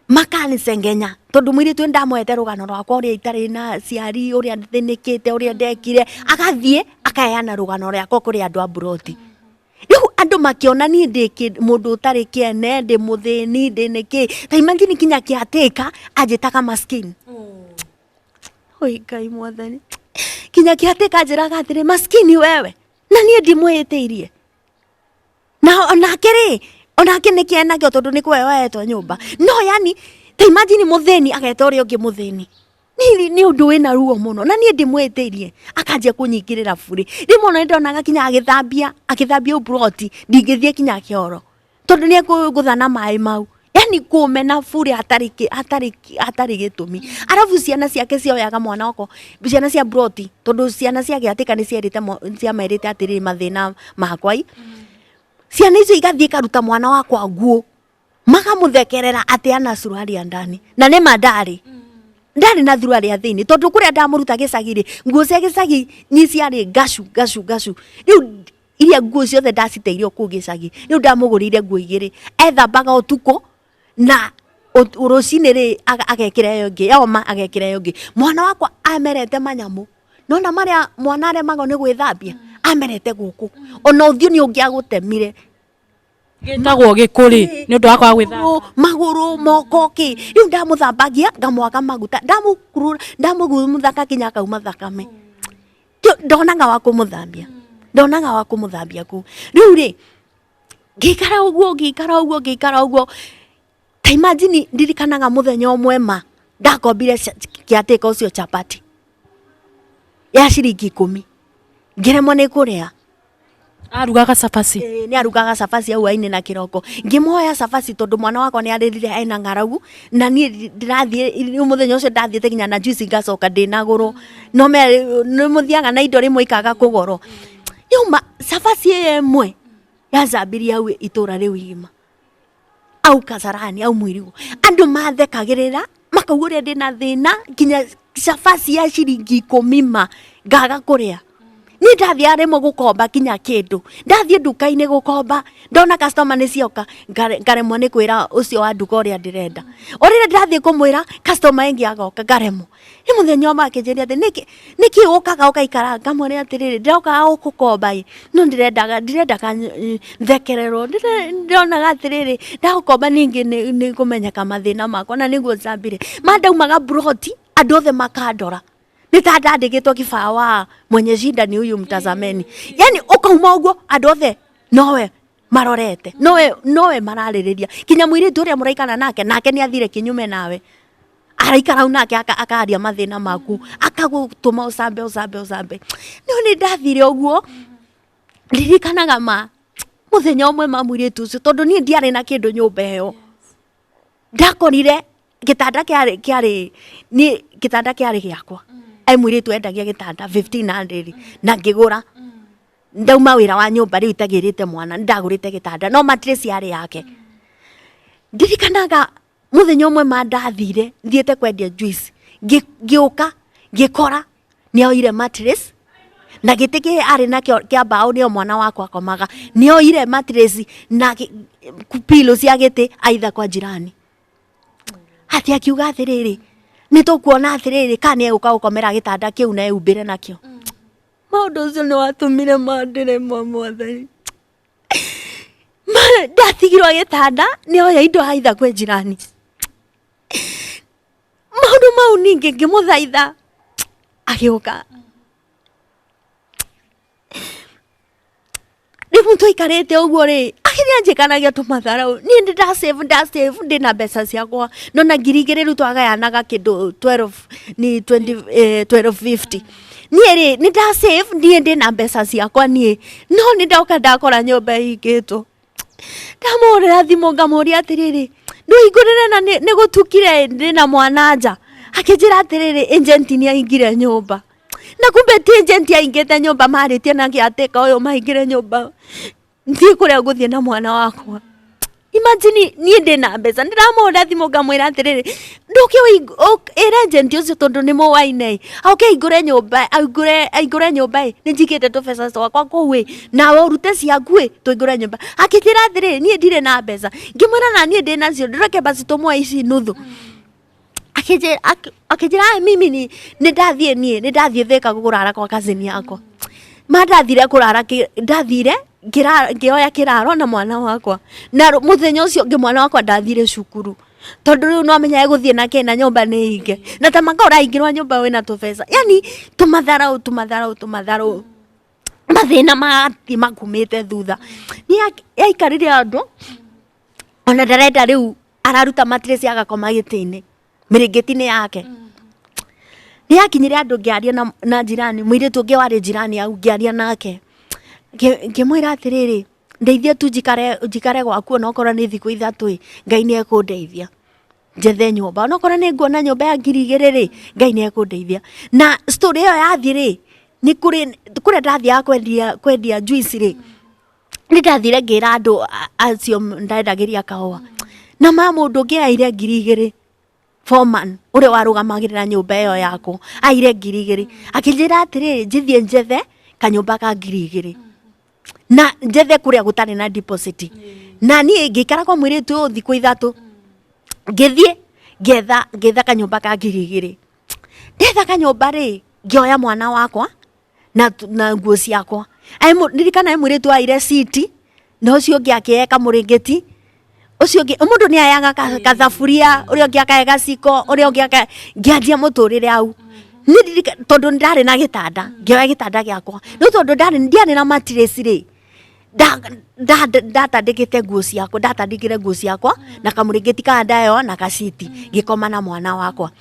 Makanisengenya tondũ mũirĩtu ũyũ ndamwete rũgano rwakwa ũrĩa itarĩ na aciari, ũrĩa thĩnĩkĩte, ũrĩa ndekire, agathiĩ akaheana rũgano rwakwa kũrĩ andũ a mburoti. Rĩu andũ makĩona niĩ ndĩ mũndũ ũtarĩ kĩene, ndĩ mũthĩni, ndĩ nĩkĩ. Ta imagine kinya kĩatĩka anjĩtaga maskini. Oi Ngai mwathani. Kinya kĩatĩka anjĩraga atĩrĩ, maskini wewe. Na niĩ ndimwĩhĩtĩirie. Na onake rĩ, onake nĩ kĩene nakĩo tondũ nĩ kũheo ahetwo nyũmba. No yani, ta imagine mũthĩni ageta ũrĩa ũngĩ mũthĩni. Nĩ ũndũ wĩna ruo mũno na niĩ ndĩmwĩtĩirie akanjia kũnyingĩrĩra burĩ. Rĩmwe ona nĩndonaga kinya agĩthambia agĩthambia ũburoti ndingĩthiĩ kinya kĩoro tondũ nĩ ekũngũtha na maĩ mau. Yani kũmena burĩ hatarĩ hatarĩ hatarĩ gĩtũmi. Arabu ciana ciake cioyaga mwana wakwa ciana cia buroti tondũ ciana cia gĩatĩka nĩ cierĩte ciamerĩte atĩrĩrĩ mathĩna makwa i. Ciana icio igathiĩ ikaruta mwana wakwa nguo makamũthekerera atĩ ana suruari ya ndani na nĩ ma ndarĩ ndarĩ na thuruarĩ ya thĩinĩ tondũ kũrĩa ndamũruta gĩcagi rĩ nguo cia gĩcagi nĩ ciarĩ ngacu ngacu ngacu rĩu iria nguo ciothe ndaciteire o kũu gĩcagi rĩu ndamũgũrĩire nguo igĩrĩ ethambaga ũtukũ na rũcinĩ rĩ agekĩra ĩyo ĩngĩ yoma agekĩra ĩyo ĩngĩ mwana wakwa amerete manyamũ nona marĩa mwana aremagwo nĩ gwĩthambia amerete gũkũ ona ũthiũ nĩ ũngĩagũtemire Gĩtagwo gĩkũrĩ nĩ ũndũ wa kwaga gwĩthamba. Magũrũ moko kĩ rĩu ndamũthambagia ngamwaka maguta ndamũkurura ndamũgumutha kinya akauma thakame ndonaga wa kũmũthambia ndonaga wa kũmũthambia kũu rĩu rĩ ngĩikara ũguo ngĩikara ũguo ngĩikara ũguo ta imagine ndirikanaga mũthenya ũmwe ma ndakombire kĩatĩka ũcio chapati ya ciringi ikũmi ngĩremwo nĩ kũrĩa. Arugaga cabaci? Ĩĩ nĩ arugaga cabaci hau hwainĩ na kĩroko. Ngĩmũhoya cabaci tondũ mwana wakwa nĩ arĩrire ena ng'aragu, na niĩ ndĩrathiĩ rĩu mũthenya ũcio ndathiĩte nginya na juice ngacoka ndĩna gũrũ. No nĩ mũthiaga na indo rĩmwe ikaga kũgorwo. Rĩu ma cabaci ĩyo ĩmwe yacambirie hau itũra rĩu igima. Au Kasarani au Mwirigo. Andũ mathekagĩrĩra makauga ũrĩa ndĩna thĩna nginya cabaci ya ciringi ikũmi ma ngaga kũrĩa. Niĩ ndathiaga rĩmwe gũkomba nginya kĩndũ, ndathiĩ nduka-inĩ gũkomba ndona customer nĩ cioka ngaremwo nĩ kwĩra ũcio wa nduka ũrĩa ndĩrenda. O rĩrĩa ndĩrathiĩ kũmwĩra customer ĩngĩ agoka ngaremwo. Rĩu mũthenya ũmwe akĩnjĩra atĩ nĩkĩ nĩkĩ ũkaga ũgaikara ngamwĩra atĩrĩrĩ ndĩrokaga gũkũkomba ĩ no ndĩrendaga ndirendaga thekererwo ndĩronaga atĩrĩrĩ ndagũkomba ningĩ nĩ ngũmenyeka mathĩna makwa na nĩguo njambire ma ndaumaga mburoti andũ othe makandora nĩ ta ndandĩkĩtwo kibao wa mwenye shida ni huyu mtazameni yani ũkauma ũguo andũ othe nowe marorete nowe nowe mararĩrĩria kinya mũirĩtu ũrĩa mũraikara nake nake nĩ athire kinyume nawe araikara hau nake akaria mathĩna maku akagũtũma ũcambe ũcambe ũcambe no nĩ ndathire ũguo ndirikanaga ma mũthenya ũmwe ma mũirĩtu ũcio tondũ niĩ ndiarĩ na kĩndũ nyũmba ĩyo ndakorire gĩtanda kĩarĩ kĩarĩ niĩ gĩtanda kĩarĩ gĩakwa ai mũirĩtu endagia gĩtanda 1500 na ngĩgũra ndauma wĩra wa nyũmba rĩu itagĩrĩte mwana nĩndagũrĩte gĩtanda no mattress yarĩ yake ndirikanaga Mũthenya ũmwe ma ndathire thiĩte kwendia juice ngĩũka ngĩkora nĩ oire mattress na gĩtĩ kĩ arĩ nakĩo kĩa mbaũ nĩo mwana wakwa akomaga nĩ oire mattress na pillow cia gĩtĩ aitha kwa jirani. Atĩ akiuga atĩrĩrĩ, nĩ tũkuona atĩrĩrĩ kana nĩ egũka gũkomera gĩtanda kĩu na eumbĩre nakĩo. Maũndũ ũcio nĩ watũmire mandĩremwo mwathani. Ndatigirwo gĩtanda nĩ oya indo aitha kwĩ jirani. Maũndũ mau ningĩ ngĩmũthaitha agĩũka. Rĩu tũikarĩte ũguo rĩ, agĩthiĩ anjĩkanagia tũmatharau. Niĩ nĩ nda save nda save ndĩna mbeca ciakwa, no na 2000 rĩu twagayanaga kĩndũ 12 ni 20 1250. Niĩ rĩ, nĩ nda save niĩ ndĩna mbeca ciakwa niĩ, no nĩ ndoka ndakora nyũmba ĩhingĩtwo. Ndamũhũrĩra thimũ ngamũria atĩrĩrĩ, ndũhingũrĩre na nĩ gũtukire ndĩna mwana nja? Akĩnjĩra atĩrĩrĩ, agent nĩ aingire nyũmba. Na kumbe ti agent aingĩte nyũmba marĩtie na caretaker ũyũ maingĩre nyũmba thiĩ kũrĩa ngũthiĩ na mwana wakwa. Imagine niĩ ndĩna mbeca ndĩramũhũrĩra thimũ ngamwĩra atĩrĩrĩ ndũke ĩra agent ũcio tondũ nĩ mũwaine ĩ oke ahingũre nyũmba ahingũre nyũmba ĩ nĩ njigĩte tũbeca twakwa kũu ĩ nawe ũrute ciaku ĩ tũhingũre nyũmba. Akĩnjĩra atĩrĩrĩ niĩ ndirĩ na mbeca ngĩmwĩra na niĩ ndĩnacio reke basi tũmũhe ici nuthu. Akĩnjĩra mimi nĩ ndathiĩ niĩ nĩ ndathiĩ Thĩka kũrara kwa cousin yakwa. Ma ndathire kũrara ndathire ngĩoya kĩraro na mwana wakwa. Na mũthenya ũcio ũngĩ mwana wakwa ndathire cukuru tondũ rĩu nĩ wamenya egũthiĩ na kĩ na nyũmba nĩ hinge. Na ta maka ũraingĩrwo nyũmba wĩna tũbeca yani tũmatharau tũmatharau tũmatharau mathĩna magathiĩ makumĩte thutha. Nĩ aikarire handũ ona ndarenda rĩu araruta mattress agakoma gĩtĩ-inĩ mĩrĩngĩti-inĩ yake. Nĩ yakinyire andũ ngĩaria na jirani, mũirĩtu ũngĩ warĩ jirani hau ngĩaria nake. Ngĩmwĩra atĩrĩrĩ, ndeithia tu njikare gwaku onokorwo nĩ thikũ 3 ĩ, Ngai nĩ ekũndeithia. Njethe nyũmba, onokorwo nĩ nguona nyũmba ya ngiri igĩrĩ rĩ, Ngai nĩ ekũndeithia. Na story ĩyo yathiĩ rĩ, nĩ kũrĩ kũrĩa ndathiaga kwendia juice rĩ, nĩ ndathire ngĩra andũ acio ndendagĩria kahũa. Na ma mũndũ ũngĩ aire ngiri igĩrĩ. Foreman ũrĩa warũgamagĩrĩra nyũmba ĩyo yakwa aire ngiri igĩrĩ, akĩnjĩra atĩrĩrĩ, njithiĩ njethe kanyũmba ka ngiri igĩrĩ na njethe kũrĩa gũtarĩ na deposit. Na niĩ ngĩikara kwa mũirĩtu ũyũ thikũ 3, ngĩthiĩ ngĩetha kanyũmba ka ngiri igĩrĩ. Ndetha kanyũmba rĩ, ngĩoya mwana wakwa na nguo ciakwa. Ndirikana he mũirĩtu aire citi, na ũcio ũngĩ akĩoya kamũrĩngĩti, ũcio ũngĩ mũndũ nĩ ayaga kathaburia, ũrĩa ũngĩ akaya gaciko, ũrĩa ũngĩ akaya, ngĩanjia mũtũrĩre hau. Niĩ ndirikana tondũ ndarĩ na gĩtanda, ngĩoya gĩtanda gĩakwa. No tondũ ndiarĩ na mattress rĩ, ndatandĩkĩte nguo ciakwa, ndatandĩkire nguo ciakwa na kamũrĩngĩti karĩa ndaheyo na gaciti, ngĩkoma na mwana wakwa.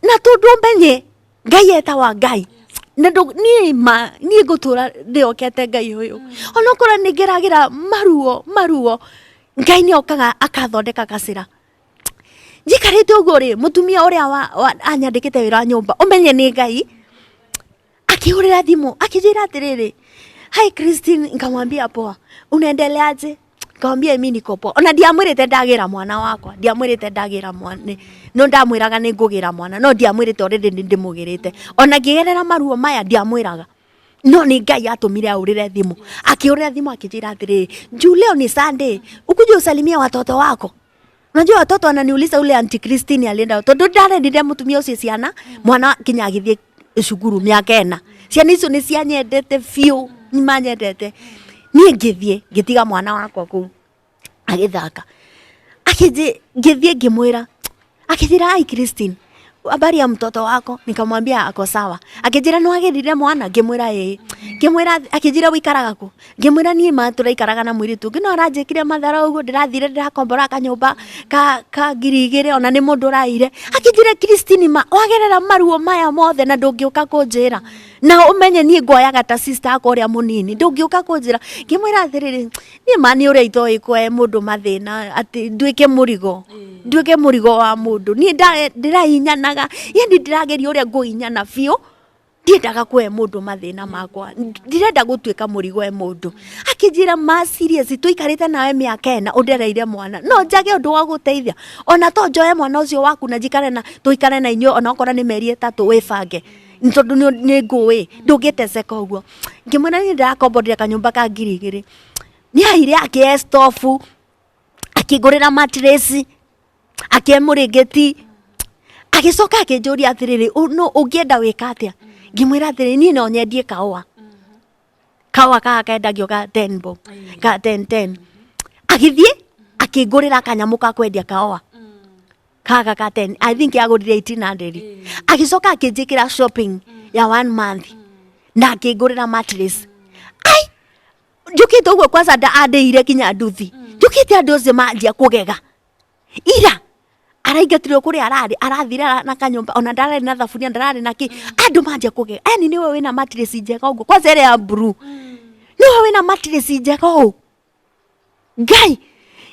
Na tondũ menye Ngai etawa Ngai, na niĩ ma, niĩ ngũtũra ndĩhokete Ngai ũyũ. Onokorwo nĩ ngeragĩra maruo, maruo, Ngai nĩ okaga akathondeka gacĩra. Njikarĩte ũguo rĩ, mũtumia ũrĩa anyandĩkĩte wĩra wa nyũmba, ũmenye nĩ Ngai, akĩhũrĩra thimũ, akĩnjĩra atĩrĩrĩ, hi Christine, nikamwambia poa, unaendeleaje? Nikamwambia mimi niko poa. Ona ndiamwĩrĩte ndagĩra mwana wakwa, ndiamwĩrĩte ndagĩra mwana, no ndamwĩraga nĩ ngũgĩra mwana, no ndiamwĩrĩte already nĩ ndĩmũgĩrĩte. Ona ngĩgerera maruo maya ndiamwĩraga. No nĩ Ngai atũmire ahũrĩre thimũ. Akĩhũrĩra thimũ akĩnjĩra atĩrĩrĩ, juu leo ni Sunday, ukuje usalimie watoto wako. Unajua watoto wananiuliza ule Auntie Christine alienda, tondu ndarendire mutumia ucio ciana, mwana kinya agithie cukuru miaka 4. Ciana icio ni cianyendete biũ, ni manyendete. Niĩ ngĩthiĩ ngĩtiga mwana wakwa kũu agĩthaka. Ngĩthiĩ ngĩmwĩra, akĩnjĩra ai Christine, habari ya mtoto wako? Nikamwambia ako sawa. Akĩnjĩra nĩ wagĩrire mwana? Ngĩmwĩra ĩĩ. Ngĩmwĩra, akĩnjĩra ũikaraga kũ? Ngĩmwĩra niĩ ma tũraikaraga na mũirĩtu ũngĩ no aranjĩkire mathara ũguo, ndĩrathire ndĩrakombora kanyũmba ka ngiri igĩrĩ ona nĩ mũndũ ũraire. Akĩnjĩra Christine ma wagerera maruo maya mothe na ndũngĩũka kũnjĩra. Na ũmenye niĩ nguoyaga ta sister yakwa ũrĩa mũnini, ndũngĩũka kũnjĩra. Ngĩmwĩra atĩrĩrĩ, niĩ ma nĩ ũrĩa itoĩ kũhe mũndũ mathĩna atĩ nduĩke mũrigo, nduĩke mũrigo wa mũndũ. Niĩ ndĩrahinyanaga, yani ndĩrageria ũrĩa ngũhinyana biũ, ndiendaga kũhe mũndũ mathĩna makwa, ndirenda gũtuĩka mũrigo he mũndũ. Akĩnjĩra ma serious, tũikarĩte nawe mĩaka 4 ũndereire mwana, no njage ũndũ wa gũteithia, ona to njoe mwana ũcio waku na njikare na tũikare na inyuĩ onakorwo nĩ mĩeri 3 wĩbange, tondũ nĩ ngũĩ, ndũngĩteceka ũguo. Ngĩmwĩra niĩ ndĩrakomborire kanyũmba ka ngiri igĩrĩ. Nĩ aire akĩhe stofu, akĩngũrĩra mattress, akĩhe mũrĩngĩti, agĩcoka akĩnjũria atĩrĩrĩ, no ũngĩenda wĩka atĩa? Ngĩmwĩra atĩrĩrĩ, niĩ no nyendie kahũa. Kahũa gaka kendagio ka 10 bob, ka 10 10. Agĩthiĩ akĩngũrĩra kanyamũ ka kwendia kahũa. Gaka ka 10, I think agũrire 1800. Agĩcoka akĩnjĩkĩra shopping ya 1 month na akĩngũrĩra mattress. Ai, njũkĩte ũguo kwanza andĩire kinya nduthi. Njũkĩte andũ acio manjia kũgega. Ira araingatirwo kũrĩa ararĩ, arathire na kanyũmba, ona ndararĩ na thaburia, ndararĩ na kĩ. Andũ manjia kũgega. Yani nĩwe wĩna mattress njega ũguo, kwanza ĩrĩa ya blue. Nĩwe wĩna mattress njega ũũ. Ngai,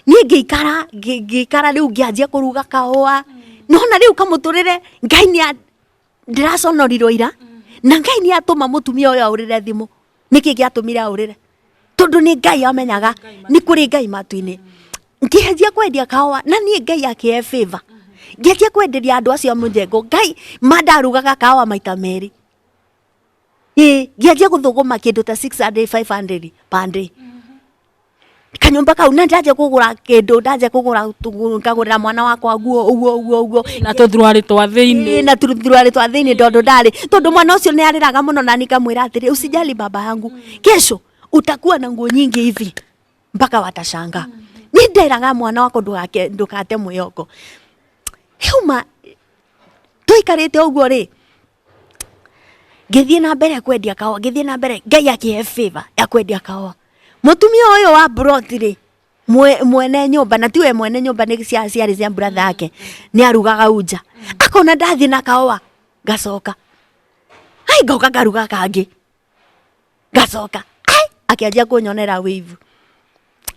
niĩ ngĩikara, ngĩikara rĩu ngĩanjia kũruga kahũa. Nona rĩu kamũtũrĩre, Ngai nĩ ndĩraconorirwo ira, na Ngai nĩ atũma mũtumia ũyũ ahũrĩre thimũ. Nĩkĩ gĩatũmire ahũrĩre? Tondũ nĩ Ngai amenyaga nĩ kũrĩ Ngai matu-inĩ. Ngĩanjia kwendia kahũa, na niĩ Ngai akĩhe favor. Ngĩanjia kwenderia andũ acio a mũjengo, Ngai ma ndarugaga kahũa maita merĩ. Ĩĩ, ngĩanjia gũthũgũma kĩndũ ta 600, 500 per day. Kanyũmba kau, na ndanjia kũgũra kĩndũ, ndanjia kũgũra, ngagũrĩra mwana wakwa nguo, ũguo, ũguo, ũguo. Na tũthuruarĩ twa thĩinĩ. Ĩĩ, na tũthuruarĩ twa thĩinĩ tondũ ndarĩ. Tondũ mwana ũcio nĩ arĩraga mũno na nikamwĩra atĩrĩ, usijali baba yangu, kesho utakuwa na nguo nyingi hivi mpaka watashanga. Niĩ nderaga mwana wakwa ndũkate mwĩhoko. Rĩu ma, tũikarĩte ũguo rĩ, ngĩthiĩ na mbere kwendia kahũa, ngĩthiĩ na mbere, Ngai akĩhe favor ya kwendia kahũa. Mũtumia ũyũ wa plot rĩ, mwene nyũmba, na tiwe mwene nyũmba, nĩ ciarĩ cia brother yake, nĩ arugaga unja. Akona ndathiĩ na kahũa, ngacoka. Ai, ngoka ngaruga kangĩ, ngacoka. Ai, akĩanjia kũnyonera wĩivu,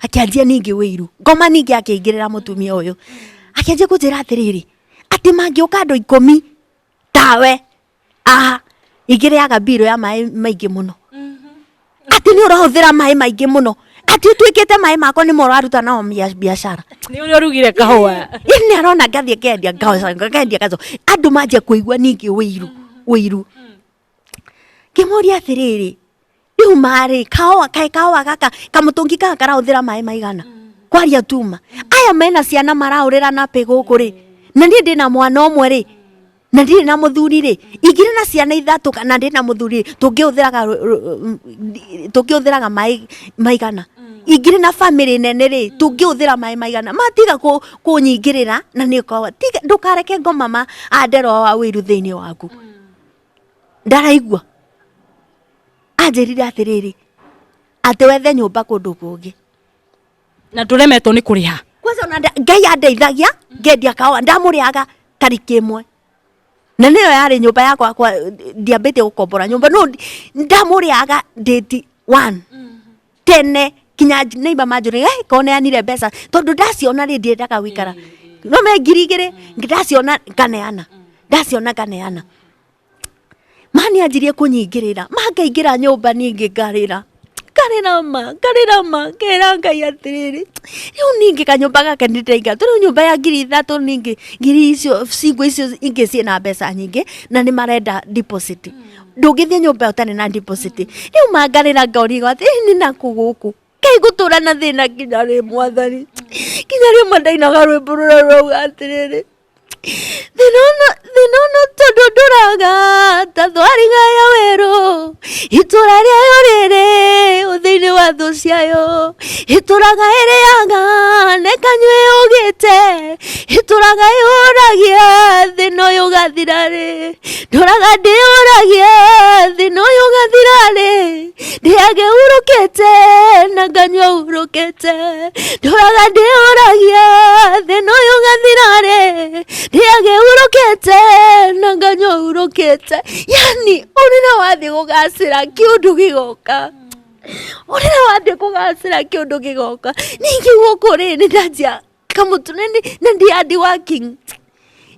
akĩanjia ningĩ wĩiru ngoma, ningĩ akĩingĩrĩra mũtumia ũyũ, akĩanjia kũnjĩra atĩrĩrĩ, atĩ mangĩũka andũ 10 tawe aha, ingĩrĩaga mbirũ ya maĩ maingĩ mũno, atĩ nĩ ũrahũthĩra maĩ maingĩ mũno, atĩ ũtuĩkĩte maĩ makwa nĩmo ũraruta nao biacara. Nĩ ũrĩa ũrugire kahũa. Ĩni arona ngathiĩ ngendia, ngacoka ngendia, ngacoka andũ manjia kũigua ningĩ wĩiru wĩiru. Ngĩmũria atĩrĩrĩ, rĩu marĩ kahũa kaĩ kahũa gaka kamũtũngi gaka karahũthĩra maĩ maigana? Kwaria tuma, aya mena ciana marahũrĩra napĩ gũkũ rĩ, na niĩ ndĩna mwana ũmwe rĩ, na ndirĩ na mũthuri rĩ, ingĩrĩ na ciana ithatũ kana ndĩ na mũthuri rĩ, tũngĩhũthĩraga maĩ maigana? Ingĩrĩ na bamĩrĩ nene rĩ, tũngĩhũthĩra maĩ maigana? Matiga kũnyingĩrĩra na nĩ ũkawa tiga, ndũkareke ngoma ma ande roho wa wĩiru thĩinĩ waku. Ndaraigua anjĩrire atĩrĩrĩ, atĩ wethe nyũmba kũndũ kũngĩ. Na ndũremetwo nĩ kũrĩha? Kwanza ona Ngai andeithagia, ngendia kahũa ndamũrĩaga tariki 1, na nĩyo yarĩ nyũmba yakwa kwa ndiambĩtie gũkombora nyũmba, no ndamũrĩaga date 1 tene kinya neighbor manjũrĩga, "Hey, koneanire mbeca?" Tondũ ndaciona rĩ, ndiendaga gũikara no me 2000, ndaciona nganeana, ndaciona nganeana. Ma nĩ anjirie kũnyingĩrĩra, ma ngaingĩra nyũmba ningĩ ngarĩra, ngarĩra ma, ngarĩra ma, ngera Ngai atĩrĩrĩ, rĩu ningĩ kanyũmba gaka nĩ ndĩraiga rĩu nyũmba ya 3000, ningĩ ngiri icio cingũ icio ingĩ ciĩna mbeca nyingĩ na nĩ marenda deposit, ndũngĩthiĩ nyũmba ĩyo ũtarĩ na deposit. Rĩu ma ngarĩra, ngorigwo atĩ nĩ nakũ gũkũ Ngai ngũtũra na thĩna nginya rĩ, Mwathani? Nginya rĩmwe ndainaga rwĩmbo rũrĩa rũrauga atĩrĩrĩ, thĩna ũno, thĩna ũno tondũ ndũraga ta thwariga ya werũ, itũra rĩayo rĩrĩ thĩinĩ wa thũ ciayo, itũraga ĩrĩaga na ĩkanyua ĩũgĩte, itũraga ĩũragia thĩna ũyũ ũgathira rĩ, ndũraga ndĩũragia thĩna ũyũ ũgathira rĩ, ndĩage hurũkĩte na nganyua hurũkĩte, ndũraga ndĩũragia thĩna ũyũ ũgathira rĩ, ndĩage hurũkĩte na nganyua hurũkĩte. Yani ũrĩra wathiĩ gũgacĩra, kĩũndũ gĩgoka, ũrĩra wathiĩ kũgacĩra, kĩũndũ gĩgoka. Ningĩ gũkũ rĩ, nĩ ndanjia kamũtu na ndi hard working,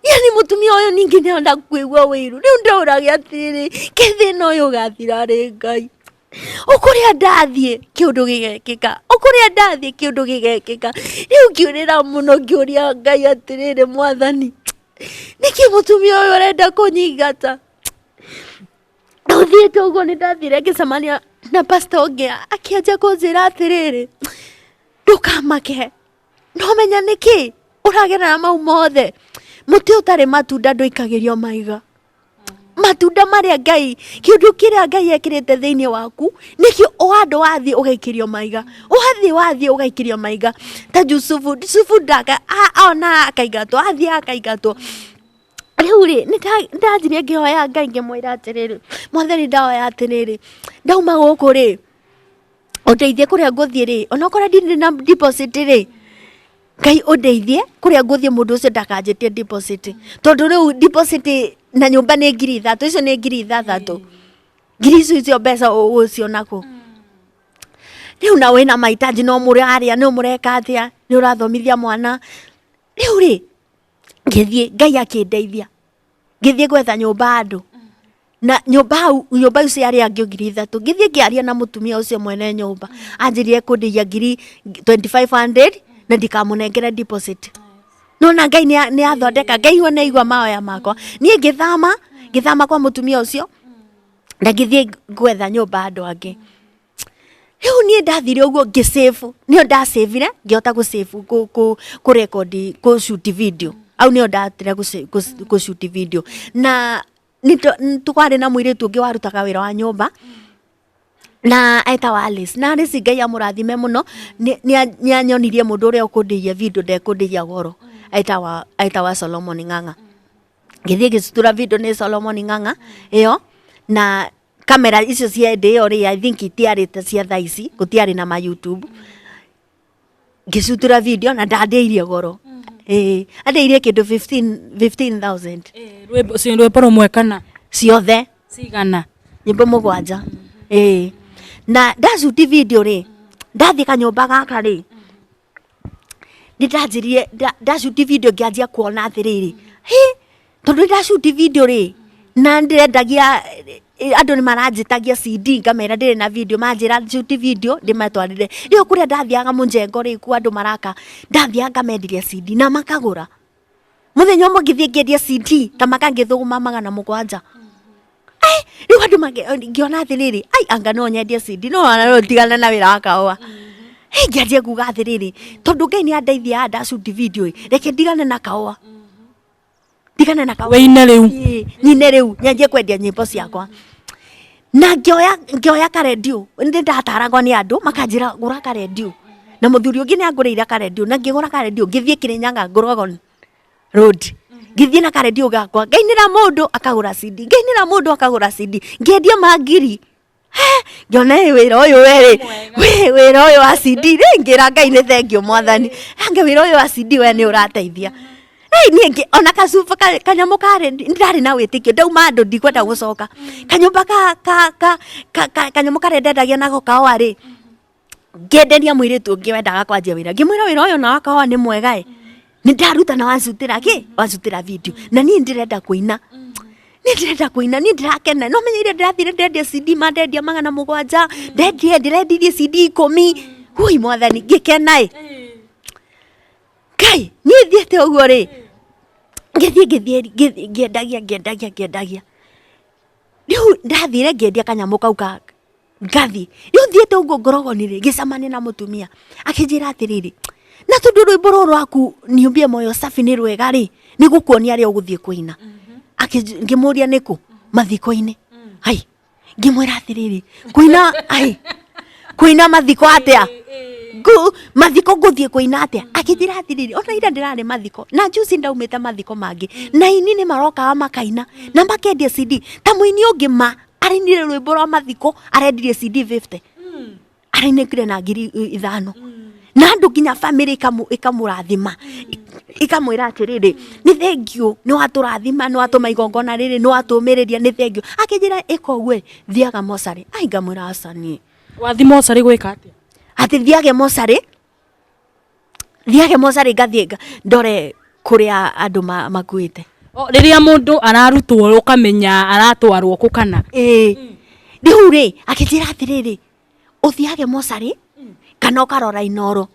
yani mũtumia ũyũ ningĩ nĩahota kũigua wĩiru. Rĩu ndaũragia atĩrĩrĩ, ke thĩna ũyũ ũgathira rĩ, Ngai? Ũkũrĩa ndathiĩ kĩũndũ gĩgekĩka, ũkũrĩa ndathiĩ kĩũndũ gĩgekĩka. Rĩu ngĩũrĩra mũno, ngĩũria Ngai atĩrĩrĩ, Mwathani, nĩkĩ mũtumia ũyũ arenda kũnyingata? Ũthiĩte ũguo, nĩ ndathire ngĩcemania na pastor ũngĩ, akĩanjia kũnjĩra atĩrĩrĩ, ndũkamake, no menya nĩkĩ ũragerera mau mothe, mũtĩ ũtarĩ matunda ndũikagĩrio maiga. Matunda marĩa Ngai, kĩũndũ kĩrĩa Ngai ekĩrĩte thĩinĩ waku nĩkĩo ũhandũ wathiĩ ũgaikĩrio maiga, wathiĩ wathiĩ ũgaikĩrio maiga. Ta Jusufu, Jusufu ndaka ona akaingatwo, athiĩ akaingatwo. Rĩu rĩ, nĩ ndanjirie ngĩhoya Ngai, ngĩmwĩra atĩrĩrĩ, Mwathani, ndahoya atĩrĩrĩ, ndauma gũkũ rĩ, ũndeithie kũrĩa ngũthiĩ rĩ, onokorwo ndirĩ na deposit rĩ, Ngai ũndeithie kũrĩa ngũthiĩ, mũndũ ũcio ndakanjĩtie deposit, tondũ rĩu deposit na nyũmba nĩ 3000, icio nĩ 6000, ngiri icio icio mbeca ũgũciona kũ rĩu? Na wĩna mahitaji, no mũrarĩa, no mũreka atĩa, nĩ ũrathomithia mwana. Rĩu rĩ, ngĩthiĩ, Ngai akĩndeithia, ngĩthiĩ gwetha nyũmba andũ na nyũmba hau, nyũmba icio yarĩ angĩ 3000. Ngĩthiĩ ngĩaria na mũtumia ũcio mwene nyũmba, anjĩrire kũndĩhia ngiri 2500 na ndikamũnengere deposit. Nona Ngai nĩ athondeka, Ngai we nĩ aigua mahoya makwa. Niĩ ngĩthama, ngĩthama kwa mũtumia ũcio na ngĩthiĩ gwetha nyũmba andũ angĩ. Rĩu niĩ ndathire ũguo ngĩsave, nĩyo ndasavire, ngĩhota gũsave kũrekondi, kũshoot video au, nĩyo ndatire gũshoot video. Na nĩ twarĩ na mũirĩtu ũngĩ warutaga wĩra wa nyũmba na etagwo Alice, na Alice, Ngai amũrathime mũno, nĩ anyonirie mũndũ ũrĩa ũkũndĩhia video, ndekũndĩhia goro, etagwa Solomon Ng'ang'a. Ngĩthiĩ ngĩcutura video nĩ Solomon Ng'ang'a ĩyo, na kamera icio cia hĩndĩ ĩyo rĩ, I think itiarĩ ta cia thaa ici, gũtiarĩ na ma YouTube. Ngĩcutura video na ndandĩirie goro, ĩĩ, andĩirie kĩndũ 15 15000. Rwĩmbo rũmwe kana? Ciothe. Cigana? Nyĩmbo 7. Ĩĩ, na ndacuti video rĩ, ndathiĩ kanyũmba gaka rĩ, nĩ ndanjirie ndacuti video, ngĩanjia kuona atĩrĩrĩ, hĩ, tondũ ndacuti video rĩ, na ndĩrendagia, andũ nĩ maranjĩtagia CD, ngamera ndĩrĩ na video, manjĩra njuti video ndĩmatwarĩre. Rĩu kũrĩa ndathiaga mũnjengo rĩ, kuo andũ maraka, ndathiaga ngamenderia CD na makagũra. Mũthenya ũmwe ngĩthiĩ ngĩendia CD ta makangĩthũgũma 700. Ai, rĩu andũ ngĩona atĩrĩrĩ, ai, anga no nyendie CD, no no ndigane na wĩra wa kahũa. Hey, ngĩanjia kuga atĩrĩrĩ, tondũ Ngai nĩ andeithia ndacuti video ĩ, reke ndigane na kahũa, ndigane na kahũa. Wĩine rĩu. Ĩĩ, nyine rĩu, nyanjie kwendia nyĩmbo ciakwa. Na ngĩoya karendio, nĩ ndataragwo nĩ andũ makanjĩra gũra karendio, na mũthuri ũngĩ nĩ angũrĩire karendio, na ngĩgũra karendio, ngĩthiĩ Kĩrĩnyaga Ngorogon Road, ngĩthiĩ na karendio gakwa, ngainĩra mũndũ akagũra CD, ngainĩra mũndũ akagũra CD, ngĩendia mangiri. Ngĩona ĩ wĩra ũyũ werĩ, wĩ wĩra ũyũ wa CD rĩ, ngĩra Ngai nĩ thengiũ Mwathani, ange wĩra ũyũ wa CD we nĩ ũrateithia. Ĩ niĩ ona kacuba kanyamũ karĩ, ndarĩ na wĩtĩkio, ndauma andũ ndikwenda gũcoka kanyũmba ka ka ka ka ka kanyamũ karĩa ndendagia nako kahũa rĩ, ngĩenderia mũirĩtu ũngĩ wendaga kwanjia wĩra, ngĩmwĩra wĩra ũyũ na wa kahũa nĩ mwega ĩ, nĩ ndaruta na wancutĩra kĩ, wancutĩra video, na niĩ ndĩrenda kũina, niĩ ndĩrenda kũina, niĩ ndĩrakena. No menye iria ndĩrathire ndendia CD, ma ndendia 700, ndendia, ndĩrendirie CD 10. Ui Mwathani, ngĩkena ĩ, Ngai, niĩ thiĩte ũguo rĩ, ngĩthiĩ ngĩthiĩ ngĩendagia ngĩendagia ngĩendagia. Rĩu ndathire ngĩendia kanyamũ kau ka ngathi. Rĩu thiĩte ũguo ngorogoni rĩ, ngĩcemania na mũtumia akĩnjĩra atĩrĩrĩ, na tondũ rwĩmbo rũrũ rwaku Niumbie Moyo Safi nĩ rwega rĩ, nĩ gũkuonia arĩa ũgũthiĩ kũina. Ngĩmũria nĩkũ? Mathiko-inĩ. Ai, ngĩmwĩra atĩrĩrĩ, kũina, ai, kũina mathiko atĩa? Mathiko ngũthiĩ kũina atĩa? Akĩnjĩra atĩrĩrĩ, ona ira ndĩrarĩ mathiko na juzi ndaumĩte mathiko mangĩ, na aini nĩ marokaga makaina na makendia CD. Ta mũini ũngĩ ma arainire rwĩmbo rwa mathiko, arendirie CD 50, arainĩkire na 5000, na andũ nginya family ĩkamũrathima, ĩkamwĩra atĩrĩrĩ, nĩ thengiũ, nĩ watũrathima, nĩ watũma igongona rĩrĩ, nĩ watũmĩrĩria, nĩ thengiũ. Akĩnjĩra ĩka ũguo, thiaga mocarĩ. Ai, ngamwĩra aca niĩ. Wathi mocarĩ gwĩka atĩa? Atĩ thiage mocarĩ, thiage mocarĩ, ngathiĩ ndore kũrĩa andũ makuĩte. O, rĩrĩa mũndũ ararutwo ũkamenya aratwarwo kũ kana? Ĩĩ. Rĩu rĩ, akĩnjĩra atĩrĩrĩ, ũthiage mocarĩ kana ũkarora Inoro,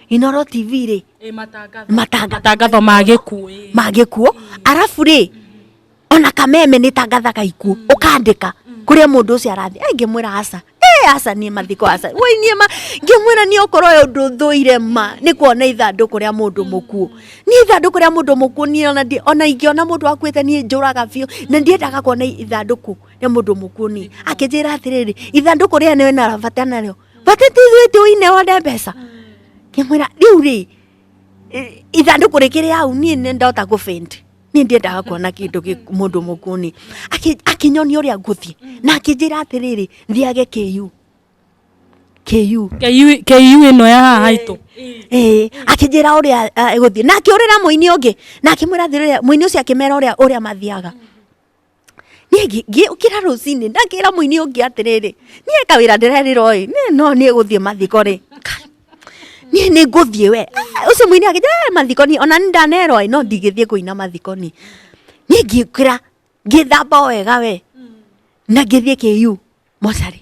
Inoro TV rĩ, matangatho. Matangatho ma gĩkuũ. Ma gĩkuũ. Arabu rĩ, ona Kameme nĩ tangathaga ikuũ, ũkandĩka kũrĩa mũndũ ũcio arathiĩ. Ai, ngĩmwĩra aca, ĩ aca niĩ mathiko aca, woi niĩ ma, ngĩmwĩra niĩ okorwo ũyũ ũndũ thũire ma nĩ kuona ithandũkũ rĩa mũndũ mũkuũ. Niĩ ithandũkũ rĩa mũndũ mũkuũ niĩ ona ndi, ona ingĩona mũndũ akuĩte niĩ njũraga biũ, na ndiendaga kuona ithandũkũ rĩa mũndũ mũkuũ niĩ. Akĩnjĩra atĩrĩrĩ, ithandũkũ rĩa nĩ wĩna bata narĩo, bata ti ithuĩ tũine wone mbeca. Ngĩmwĩra rĩu rĩ, ithandũkũ rĩkĩrĩ hau, niĩ nĩ ndahota gũ faint. Niĩ ndiendaga kuona kĩndũ mũndũ mũkuũ niĩ. Akĩnyonia ũrĩa ngũthiĩ na akĩnjĩra atĩrĩrĩ, thiage KU. KU. KU, KU ĩno ya haha haitũ. Ĩĩ, akĩnjĩra ũrĩa egũthiĩ, na akĩũrĩra mũini ũngĩ, na akĩmwĩra atĩrĩrĩ, mũini ũcio akĩmera ũrĩa mathiaga. Niĩ ngĩũkĩra rũcinĩ, ndakĩra mũini ũngĩ atĩrĩrĩ, niĩ kawĩra ndĩrerirwo ĩ, niĩ no niĩ gũthiĩ mathiko rĩ, niĩ nĩ ngũthiĩ we. Ũcio mũini akĩnjĩra, mathiko niĩ ona nĩ ndanerwo ĩ, no ndingĩthiĩ kũina mathiko niĩ. Niĩ ngĩũkĩra, ngĩthamba o wega we, na ngĩthiĩ KU mocarĩ.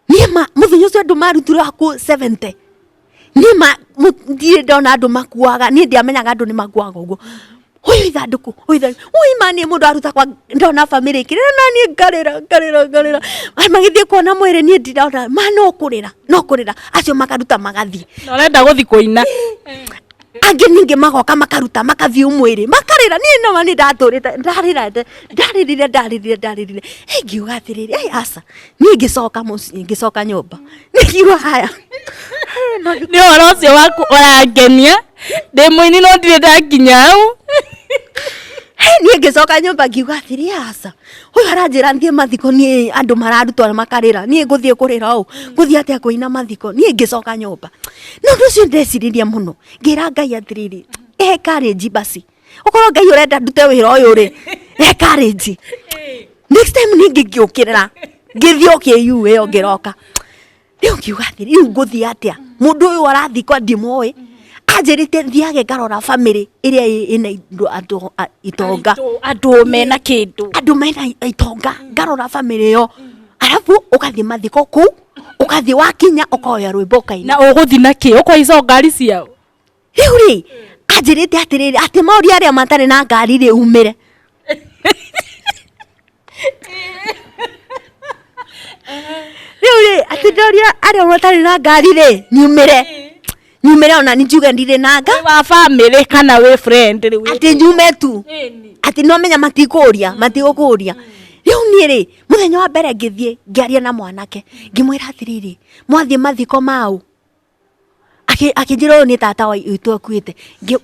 Niĩ ma mũthenya ũcio andũ marutirwo akuũ 70. Niĩ ma ndirĩ ndona andũ makuaga, niĩ ndiamenyaga andũ nĩ makuaga ũguo. Ũyũ ithandũkũ, ũyũ ithandũkũ, ũyũ ma niĩ mũndũ aruta kwa ndona bamĩrĩ ĩkĩrĩra na niĩ ngarĩra, ngarĩra, ngarĩra. Ai, magĩthiĩ kuona mwĩrĩ niĩ ndirona, ma no kũrĩra, no kũrĩra. Acio makaruta magathiĩ. Na ũrenda gũthiĩ kũina. Angĩ ningĩ magoka makaruta makaviu mwĩrĩ makarĩra. Niĩ no nĩ ndatũrĩte, ndarĩra, ndarĩrire, ndarĩrire, ndarĩrire. Ĩ, ngiuga atĩrĩrĩ, ĩ aca, niĩ ngĩcoka mũciĩ, ngĩcoka nyũmba, ngiuga haya. Nĩ ũhoro ũcio waku ũrangenia, ndĩ mũini no ndirĩ ndakinya hau. Niĩ ngĩcoka nyũmba ngiuga atĩrĩ, aca, ũyũ aranjĩra thiĩ mathiko, niĩ andũ mararutwo na makarĩra, niĩ ngũthiĩ kũrĩra ũũ, ngũthiĩ atĩa kũina mathiko? Niĩ ngĩcoka nyũmba. Na ũndũ ũcio ndeciririe mũno, ngĩra Ngai atĩrĩrĩ, ĩhe courage basi. Ũkorwo Ngai ũrenda ndute wĩra ũyũ rĩ, he courage. Next time ningĩ ngĩũkĩrĩra, ngĩthiĩ o KU ĩyo ngĩroka. Rĩu ngiuga atĩrĩ, rĩu ngũthiĩ atĩa? Mũndũ ũyũ arathikwo ndimũĩ. Anjĩrĩte thiage ngarora bamĩrĩ ĩrĩa ĩna indo andũ itonga. Andũ mena kĩndũ. Andũ mena itonga, ngarora bamĩrĩ ĩyo. Arabu ũgathiĩ mathiko kũu, ũgathiĩ wakinya ũkoya rwĩmbo ũkaina. Na ũgũthiĩ na kĩ? Ũkũhaica ngari ciao? Rĩu rĩ, anjĩrĩte atĩrĩrĩ, atĩ moria arĩa matarĩ na ngari rĩ umĩre. Rĩu rĩ, atĩ ndoria arĩa matarĩ na ngari rĩ, nyumĩre. Nyumĩre ona nĩ njuge ndirĩ na nga. Wĩ wa bamĩrĩ kana wĩ friend rĩu? Atĩ nyume tu. Atĩ no menya matikũria, matigũkũria. Rĩu niĩ rĩ, mũthenya wa mbere ngĩthiĩ ngĩaria na mwanake, ngĩmwĩra atĩrĩrĩ, mwathiĩ mathiko mau? Akĩnjĩra ũyũ nĩ tata witũ akuĩte.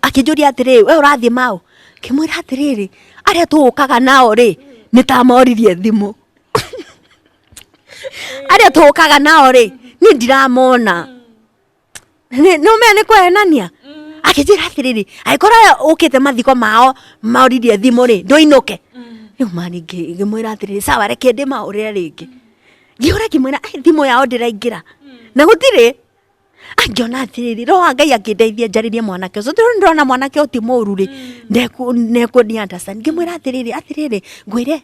Akĩnjũria atĩrĩrĩ, we ũrathiĩ maũ? Ngĩmwĩra atĩrĩrĩ, arĩa tũũkaga nao rĩ, nĩ ta moririe thimũ. Arĩa tũũkaga nao rĩ, niĩ ndiramona. Nĩ ũmenya nĩ kũhenania? Akĩnjĩra atĩrĩrĩ, angĩkorwo aya ũkĩte mathiko mao moririe thimũ rĩ, ndũinũke. Rĩu mani ngĩmwĩra atĩrĩrĩ, sawa reke ndĩmahũrĩre rĩngĩ. Ngĩhũra ngĩmwĩra, "Ai, thimũ yao ndĩraingĩra. Na gũtirĩ. Angĩona atĩrĩrĩ, roho wa Ngai akĩndeithia njarĩrie mwanake ũcio. Tondũ ndĩrona mwanake ũyũ ti mũru rĩ, ndekũni understand. Ngĩmwĩra atĩrĩrĩ, atĩrĩrĩ, ngwĩre,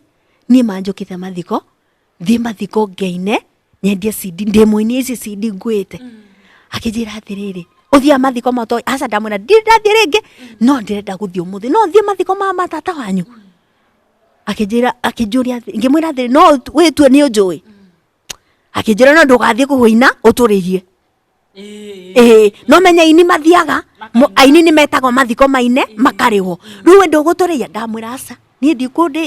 niĩ manjũkĩte mathiko, thiĩ mathiko ngeine, nyendie CD, ndĩ mũini ici CD nguĩte. Akĩnjĩra atĩrĩrĩ, ũthiaga mathiko ma ũtoĩ? Aca, ndamwĩra ndirĩ ndathiĩ rĩngĩ, no ndĩrenda gũthiĩ ũmũthĩ. No thiĩ mathiko ma matata wanyu? Akĩnjĩra, akĩnjũria atĩ, ngĩmwĩra atĩrĩ, no wĩtue nĩ ũnjũĩ. Akĩnjĩra no ndũgathiĩ kũhũina ũtũrĩrie. Ĩĩ, no menya aini mathiaga, aini nĩ metagwo mathiko maine makarĩhwo. Rĩu we ndũgũtũrĩia? Ndamwĩra aca, niĩ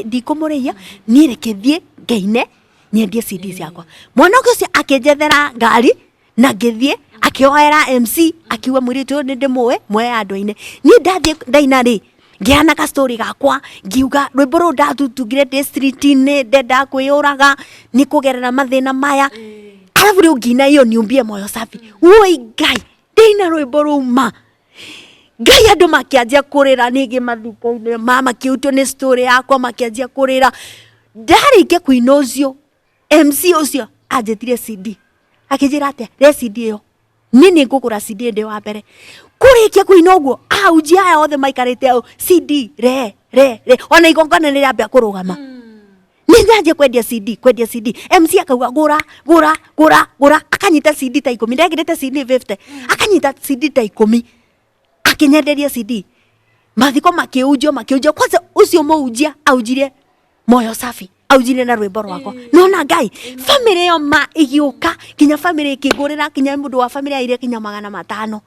ndikũmũrĩhia, niĩ reke thiĩ ngaine nyendie CD ciakwa. Mwanake ũcio akĩnjethera ngari na ngĩthiĩ, akĩoera MC, akiuga mũirĩtu ũyũ nĩ ndĩmũĩ, muoe andũ aine. Niĩ ndathiĩ ndaina rĩ, ngĩheana ka story gakwa, ngiuga rwĩmbo rũrũ ndatutungire ndĩ street-inĩ, ndendaga kwĩyũraga nĩ kũgerera mathĩna maya. Arabu rĩu ngĩina hiyo niumbie moyo safi. Woi Ngai, ndĩina rwĩmbo rũu ma. Ngai andũ makĩanjia kũrĩra ningĩ mathiko-inĩ ma makĩhutio nĩ story yakwa makĩanjia kũrĩra. Ndarĩkia kũina ũcio, MC ũcio anjĩtire CD. Akĩnjĩra atĩa, re CD ĩyo. Niĩ nĩ ngũgũra CD ndĩ wa mbere. Kũrĩkia kũina ũguo, ahunjia aya othe maikarĩte hau, CD, re, re, re. Ona igongona nĩ rĩambia kũrũgama. Nĩ nyanjia kwendia CD, kwendia CD. MC akauga gũra, gũra, gũra, gũra. Akanyita CD ta ikũmi. Ndekĩrĩte CD 50. Akanyita CD ta ikũmi. Akĩnyenderia CD. Mathiko makĩhunjio, makĩhunjio. Kwanza ũcio mũhunjia ahunjirie moyo safi. Ahunjirie na rwĩmbo rwakwa. Nona Ngai, bamĩrĩ ĩyo ma ĩgĩũka, nginya bamĩrĩ ĩkĩngũrĩra, nginya mũndũ wa bamĩrĩ aire nginya 500.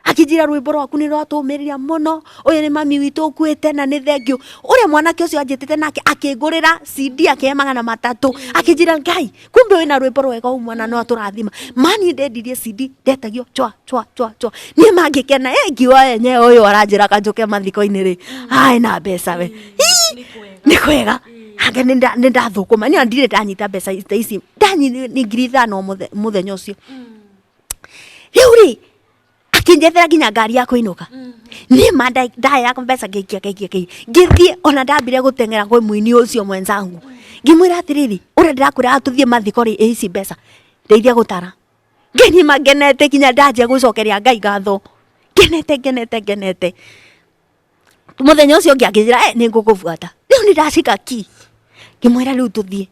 Akĩnjĩra rwĩmbo rwaku nĩ rwatũmĩrĩria mũno, ũyũ nĩ mami witũ ũkuĩte na nĩ thengiũ. Ũrĩa mwanake ũcio anjĩtĩte nake akĩngũrĩra CD akĩhe 300. Akĩnjĩra Ngai, kumbe wĩna rwĩmbo rwega ũũ mwana no atũrathima. Ma niĩ ndendirie CD, ndetagio chwa chwa chwa chwa. Niĩ mangĩkena, ngiuga enyewe ũyũ aranjĩra kanjũke mathiko-inĩ rĩ, na mbeca we. Ii, nĩ kwega. Anga nĩ ndathũkũma, niĩ ndirĩ ndanyita mbeca ta ici. Ndanyita nĩ 5,000 mũthenya ũcio. Rĩu rĩ, akĩnjethera nginya ngari ya kũinũka. Niĩ ma ndaya mbeca ngĩikia, ngĩikia, ngĩikia. Ngĩthiĩ ona ndambire gũteng'era kwĩ mũini ũcio mwenzangu. Ngĩmwĩra atĩrĩrĩ, ũrĩa ndĩrakwĩraga tũthiĩ mathiko rĩ, ĩ ici mbeca, ndeithia gũtara. Ngai ma ngenete nginya ndanjia gũcokeria Ngai ngatho. Ngenete, ngenete, ngenete. Mũthenya ũcio ũngĩ akĩnjĩra, nĩ ngũkũbuata. Rĩu nĩ ndacika ki. Ngĩmwĩra rĩu tũthiĩ.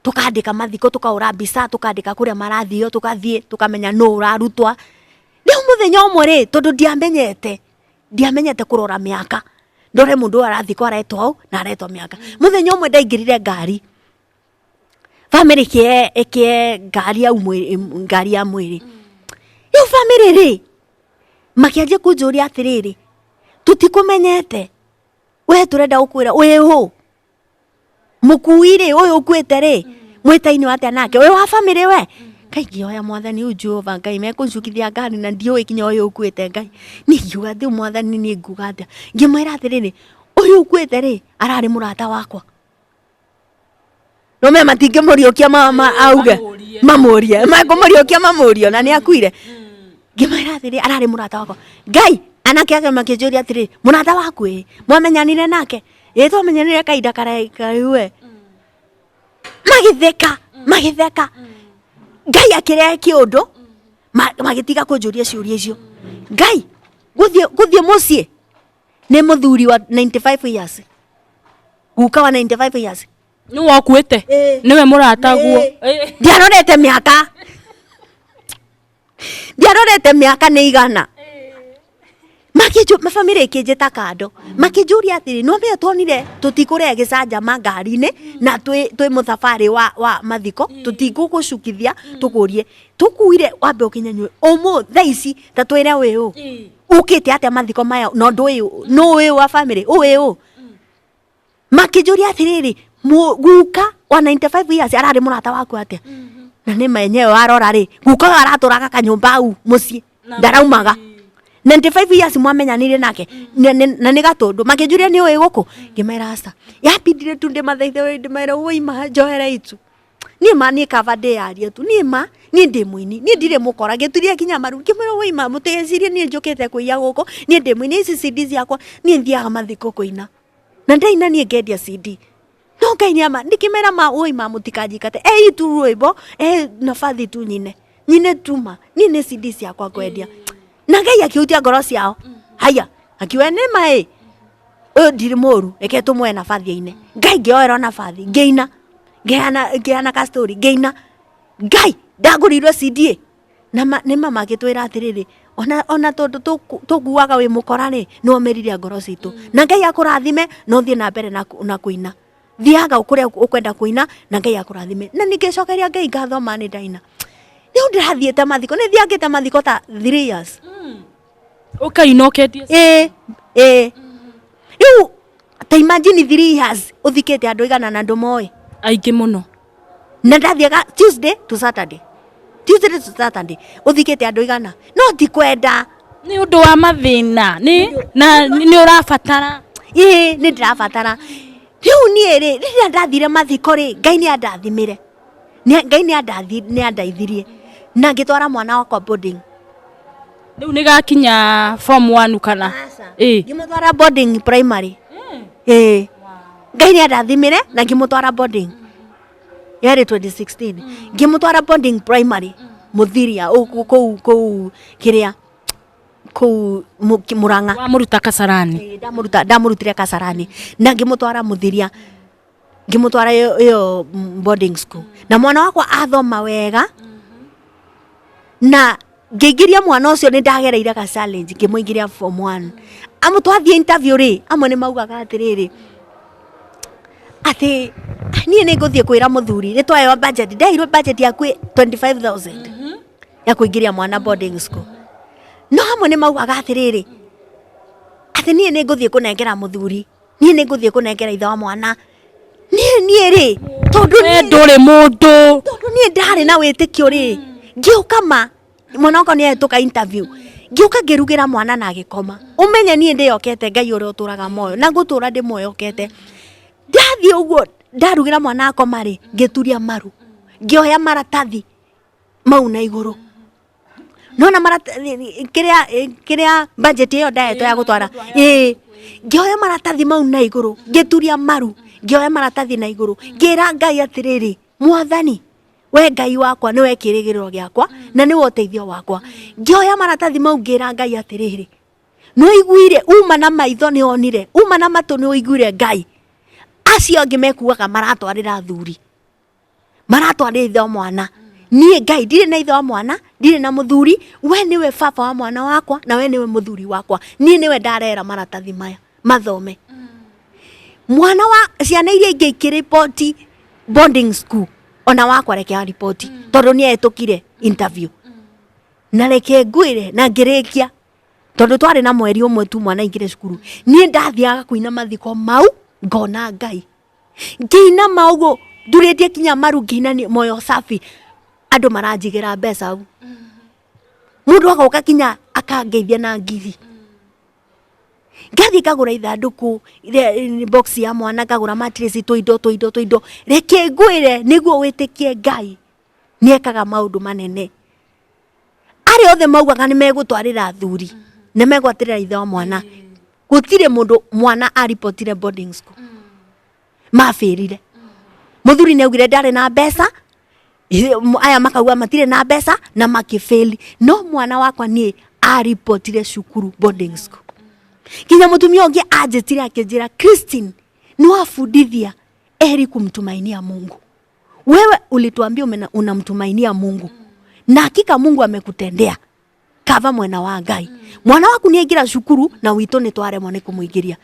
Tũkandĩka mathiko, tũkahũra mbica, tũkandĩka kũrĩa marathiĩ, tũgathiĩ, tũkamenya nũ ũrarutwa. Rĩu mũthenya ũmwe rĩ, tondũ ndiamenyete kũrora mĩaka. Ndore mũndũ ũyũ arathikwo aretwo hau na aretwo mĩaka. Mũthenya ũmwe ndaingĩrire ngari. Bamĩrĩ ĩkĩe ngari ya mwĩrĩ, ngari ya mwĩrĩ. Rĩu bamĩrĩ rĩ, makĩanjia kũnjũria atĩrĩrĩ, tũtikũmenyete, we tũrenda gũkwĩra wĩ ũ? Mũkui rĩ, ũyũ ũkuĩte rĩ, mwĩtainwo atĩa nake? Wĩ wa bamĩrĩ we? Ngai ngĩhoya mwathani ũyũ Jehova Ngai mekũncukithia ngari na ndiũĩ nginya ũyũ ũkuĩte Ngai. Niĩ ngiuga atĩ mwathani niĩ nguga atĩa? Ngĩmwĩra atĩrĩrĩ, ũyũ ũkuĩte rĩ, ararĩ mũrata wakwa. No me matingĩmũriũkia auge. Mamũrie. Mekũmũriũkia mamũrie ona nĩ akuire. Ngĩmwĩra atĩrĩ, ararĩ mũrata wakwa. Ngai, Anake ake makĩnjũria atĩrĩ, mũrata waku ĩ, mwamenyanire nake? Ĩ twamenyanire kahinda karaihu we. Magĩtheka, magĩtheka. Ngai akĩrehe kĩũndũ, magĩtiga kũnjũria ciũria icio. Ngai, gũthiĩ mũciĩ nĩ mũthuri wa 95 years. Guka wa 95 years. Nĩ wokuĩte? Ĩĩ. Nĩwe mũrataguo? Ĩĩ. Ndiarorete mĩaka. Ndiarorete mĩaka nĩ igana. Mabamĩrĩ ĩkĩnjĩta kando, makĩnjũria atĩrĩ, no mĩo tuonire tũtikũrĩa gĩcanjama ngari-inĩ na twĩ mũthabarĩ wa mathiko, tũtigũgũcukithia tũkũrie, tũkuire wambe ũkĩnyanyue ũmũ thaa ici ta twĩre wĩ ũ, ũkĩte atĩa mathiko maya na ndũĩ nũ wĩ wa bamĩrĩ ũĩ ũ. Makĩnjũria atĩrĩrĩ, guka wa 95 years ararĩ mũrata waku atĩa? Na nĩ menyewe warora rĩ, guka ũyũ aratũraga kanyũmba hau mũciĩ, ndaraumaga. 95 years mwamenyanire nake, na nĩ gatũndũ. Makĩnjũria nĩ ũĩ gũkũ? Ngĩmera aca. Yambindire tu ndĩmathaithe wĩ, ndĩmere woi ma njohere itu. Niĩ ma niĩ kaba ndĩyarie tu, niĩ ma niĩ ndĩ mũini, niĩ ndirĩ mũkora, ngĩturia nginya maru, ngĩmwĩra woi ma mũtigecirie niĩ njũkĩte kũiya gũkũ, niĩ ndĩ mũini, ici CD ciakwa, niĩ thiaga mathiko kũina. Na ndaina niĩ ngendia CD. No Ngai nĩ ama, ndikĩmera ma woi ma mũtikanjingate, ei tu rwĩmbo, e nabathi tu nyine, nyine tu ma, niĩ nĩ CD ciakwa ngwendia. Na Ngai akĩhutia ngoro ciao. Haya, akiuga nĩ ma ĩ, ũyũ ndirĩ mũru, reke tũmũhe nabathi aine. Ngai ngĩoerwo nabathi, ngĩina, ngĩheana ka story, ngĩina. Ngai, ndagũrĩirwo CD ĩ. Na nĩ ma magĩtwĩra atĩrĩrĩ, ona tondũ tũkuaga wĩ mũkora rĩ, nĩ womĩrire ngoro citũ. Na Ngai akũrathime, na ũthiĩ na mbere na kũina. Thiaga kũrĩa ũkwenda kũina, na Ngai akũrathime. Na ningĩcokeria Ngai ngatho ma nĩ ndaina. Rĩu ndĩrathiĩte mathiko, nĩ thiangĩte mathiko ta 3 years. Ũkaina ũkendia? Ĩĩ, ĩĩ. Rĩu ta imagine 3 years ũthikĩte andũ igana na ndũmoĩ. Aingĩ mũno. Na ndathiaga Tuesday to Saturday. Tuesday to Saturday ũthikĩte andũ igana. No ti kwenda. Nĩ ũndũ wa mathĩna, nĩ na nĩ ũrabatara. Ĩĩ, nĩ ndĩrabatara. Rĩu niĩ rĩ, rĩrĩa ndathire mathiko rĩ, Ngai nĩ andathimire. Ngai nĩ andeithirie. Na ngĩtwara mwana wakwa boarding. Rĩu nĩ gakinya form 1 kana? Aca. Ĩĩ. Ngĩmũtwara boarding primary. Ĩĩ. Ngai nĩ andathimire na ngĩmũtwara boarding. Yarĩ 2016. Ngĩmũtwara boarding primary Mũthiria kũu kũu kĩrĩa kũu Mũrang'a. Wamũruta Kasarani? Ĩĩ, ndamũrutire Kasarani na ngĩmũtwara Mũthiria. Ngĩmũtwara ĩyo boarding school. Na mwana wakwa athoma wega na ngĩingĩria mwana ũcio nĩ ndagereire ga challenge ngĩmũingĩria form 1. Amwe twathiĩ interview rĩ, amwe nĩ maugaga atĩrĩrĩ, atĩ niĩ nĩ ngũthiĩ kwĩra mũthuri, nĩ twaheo budget, ndeheirwo budget ya 25,000 ya kũingĩria mwana boarding school. No amwe nĩ maugaga atĩrĩrĩ, atĩ niĩ nĩ ngũthiĩ kũnengera mũthuri, niĩ nĩ ngũthiĩ kũnengera ithe wa mwana. Niĩ, niĩ rĩ, tondũ We niĩ ndũrĩ mũndũ. Tondũ niĩ ndarĩ na wĩtĩkio rĩ, ngĩũka ma, mwana wakwa nĩ ahĩtũka interview, ngĩũka ngĩrugĩra mwana na agĩkoma. Ũmenye niĩ ndĩyokete Ngai ũrĩa ũtũraga muoyo, na ngũtũra ndĩmwĩhokete. Ndathiĩ ũguo ndarugĩra mwana akoma rĩ, ngĩturia maru, ngĩoya maratathi mau na igũrũ. Nona maratathi, kĩrĩa budget ĩyo ndahetwo ya gũtwara, ĩĩ, ngĩoya maratathi mau na igũrũ, ngĩturia maru, ngĩoya maratathi na igũrũ, ngĩra Ngai atĩrĩrĩ, Mwathani, we Ngai wakwa, nĩwe kĩrĩgĩrĩro gĩakwa, na nĩwe ũteithio wakwa. Ngĩoya maratathi mau ngĩra Ngai atĩrĩrĩ, nĩũiguire, uma na maitho nĩwonire, uma na matũ nĩũiguire Ngai. Acio angĩ mekuaga maratwarĩra athuri, maratwarĩra ithe wa mwana. Niĩ Ngai ndirĩ na ithe wa mwana, ndirĩ na mũthuri, we nĩwe baba wa mwana wakwa na we nĩwe mũthuri wakwa. Niĩ nĩwe ndarera maratathi maya mathome. Mwana wa ciana iria ingĩ ikĩriboti boarding school, ona wakwa reke ariboti tondũ nĩ ehĩtũkire interview. Na reke ngwĩre na ngĩrĩkia tondũ twarĩ na mweri ũmwe tu mwana aingĩre cukuru. Niĩ ndathiaga kũina mathiko mau ngona Ngai. Ngĩina ma ũguo ndurĩtie kinya maru ngĩina nĩ moyo safi, andũ maranjigĩra mbeca hau. Mũndũ agoka kinya akangeithia na ngiri. Ngathiĩ ngagũra ithandũkũ box ya mwana, ngagũra mattress, tũindo tũindo tũindo. Reke ngwĩre nĩguo wĩtĩkie Ngai nĩ ekaga maũndũ manene. Arĩa othe maugaga nĩ megũtwarĩra athuri, Nĩ megwatĩrĩra ithe wa mwana. Gũtirĩ mũndũ mwana aripotire boarding school. Mabĩrire. Mũthuri nĩ augire ndarĩ na mbeca, aya makauga matirĩ na mbeca na makĩbĩli. No mwana wakwa niĩ aripotire cukuru boarding school. Nginya mũtumia ũngĩ anjĩtire akĩnjĩra, Christine, nĩ wabundithia eri kumtumainia Mungu. Wewe ulituambia unamtumainia Mungu. Na hakika Mungu amekutendea. Kava mwena wa Ngai. Mwana waku nĩ aingĩra cukuru na witũ nĩ twaremwo nĩ kũmũingĩria.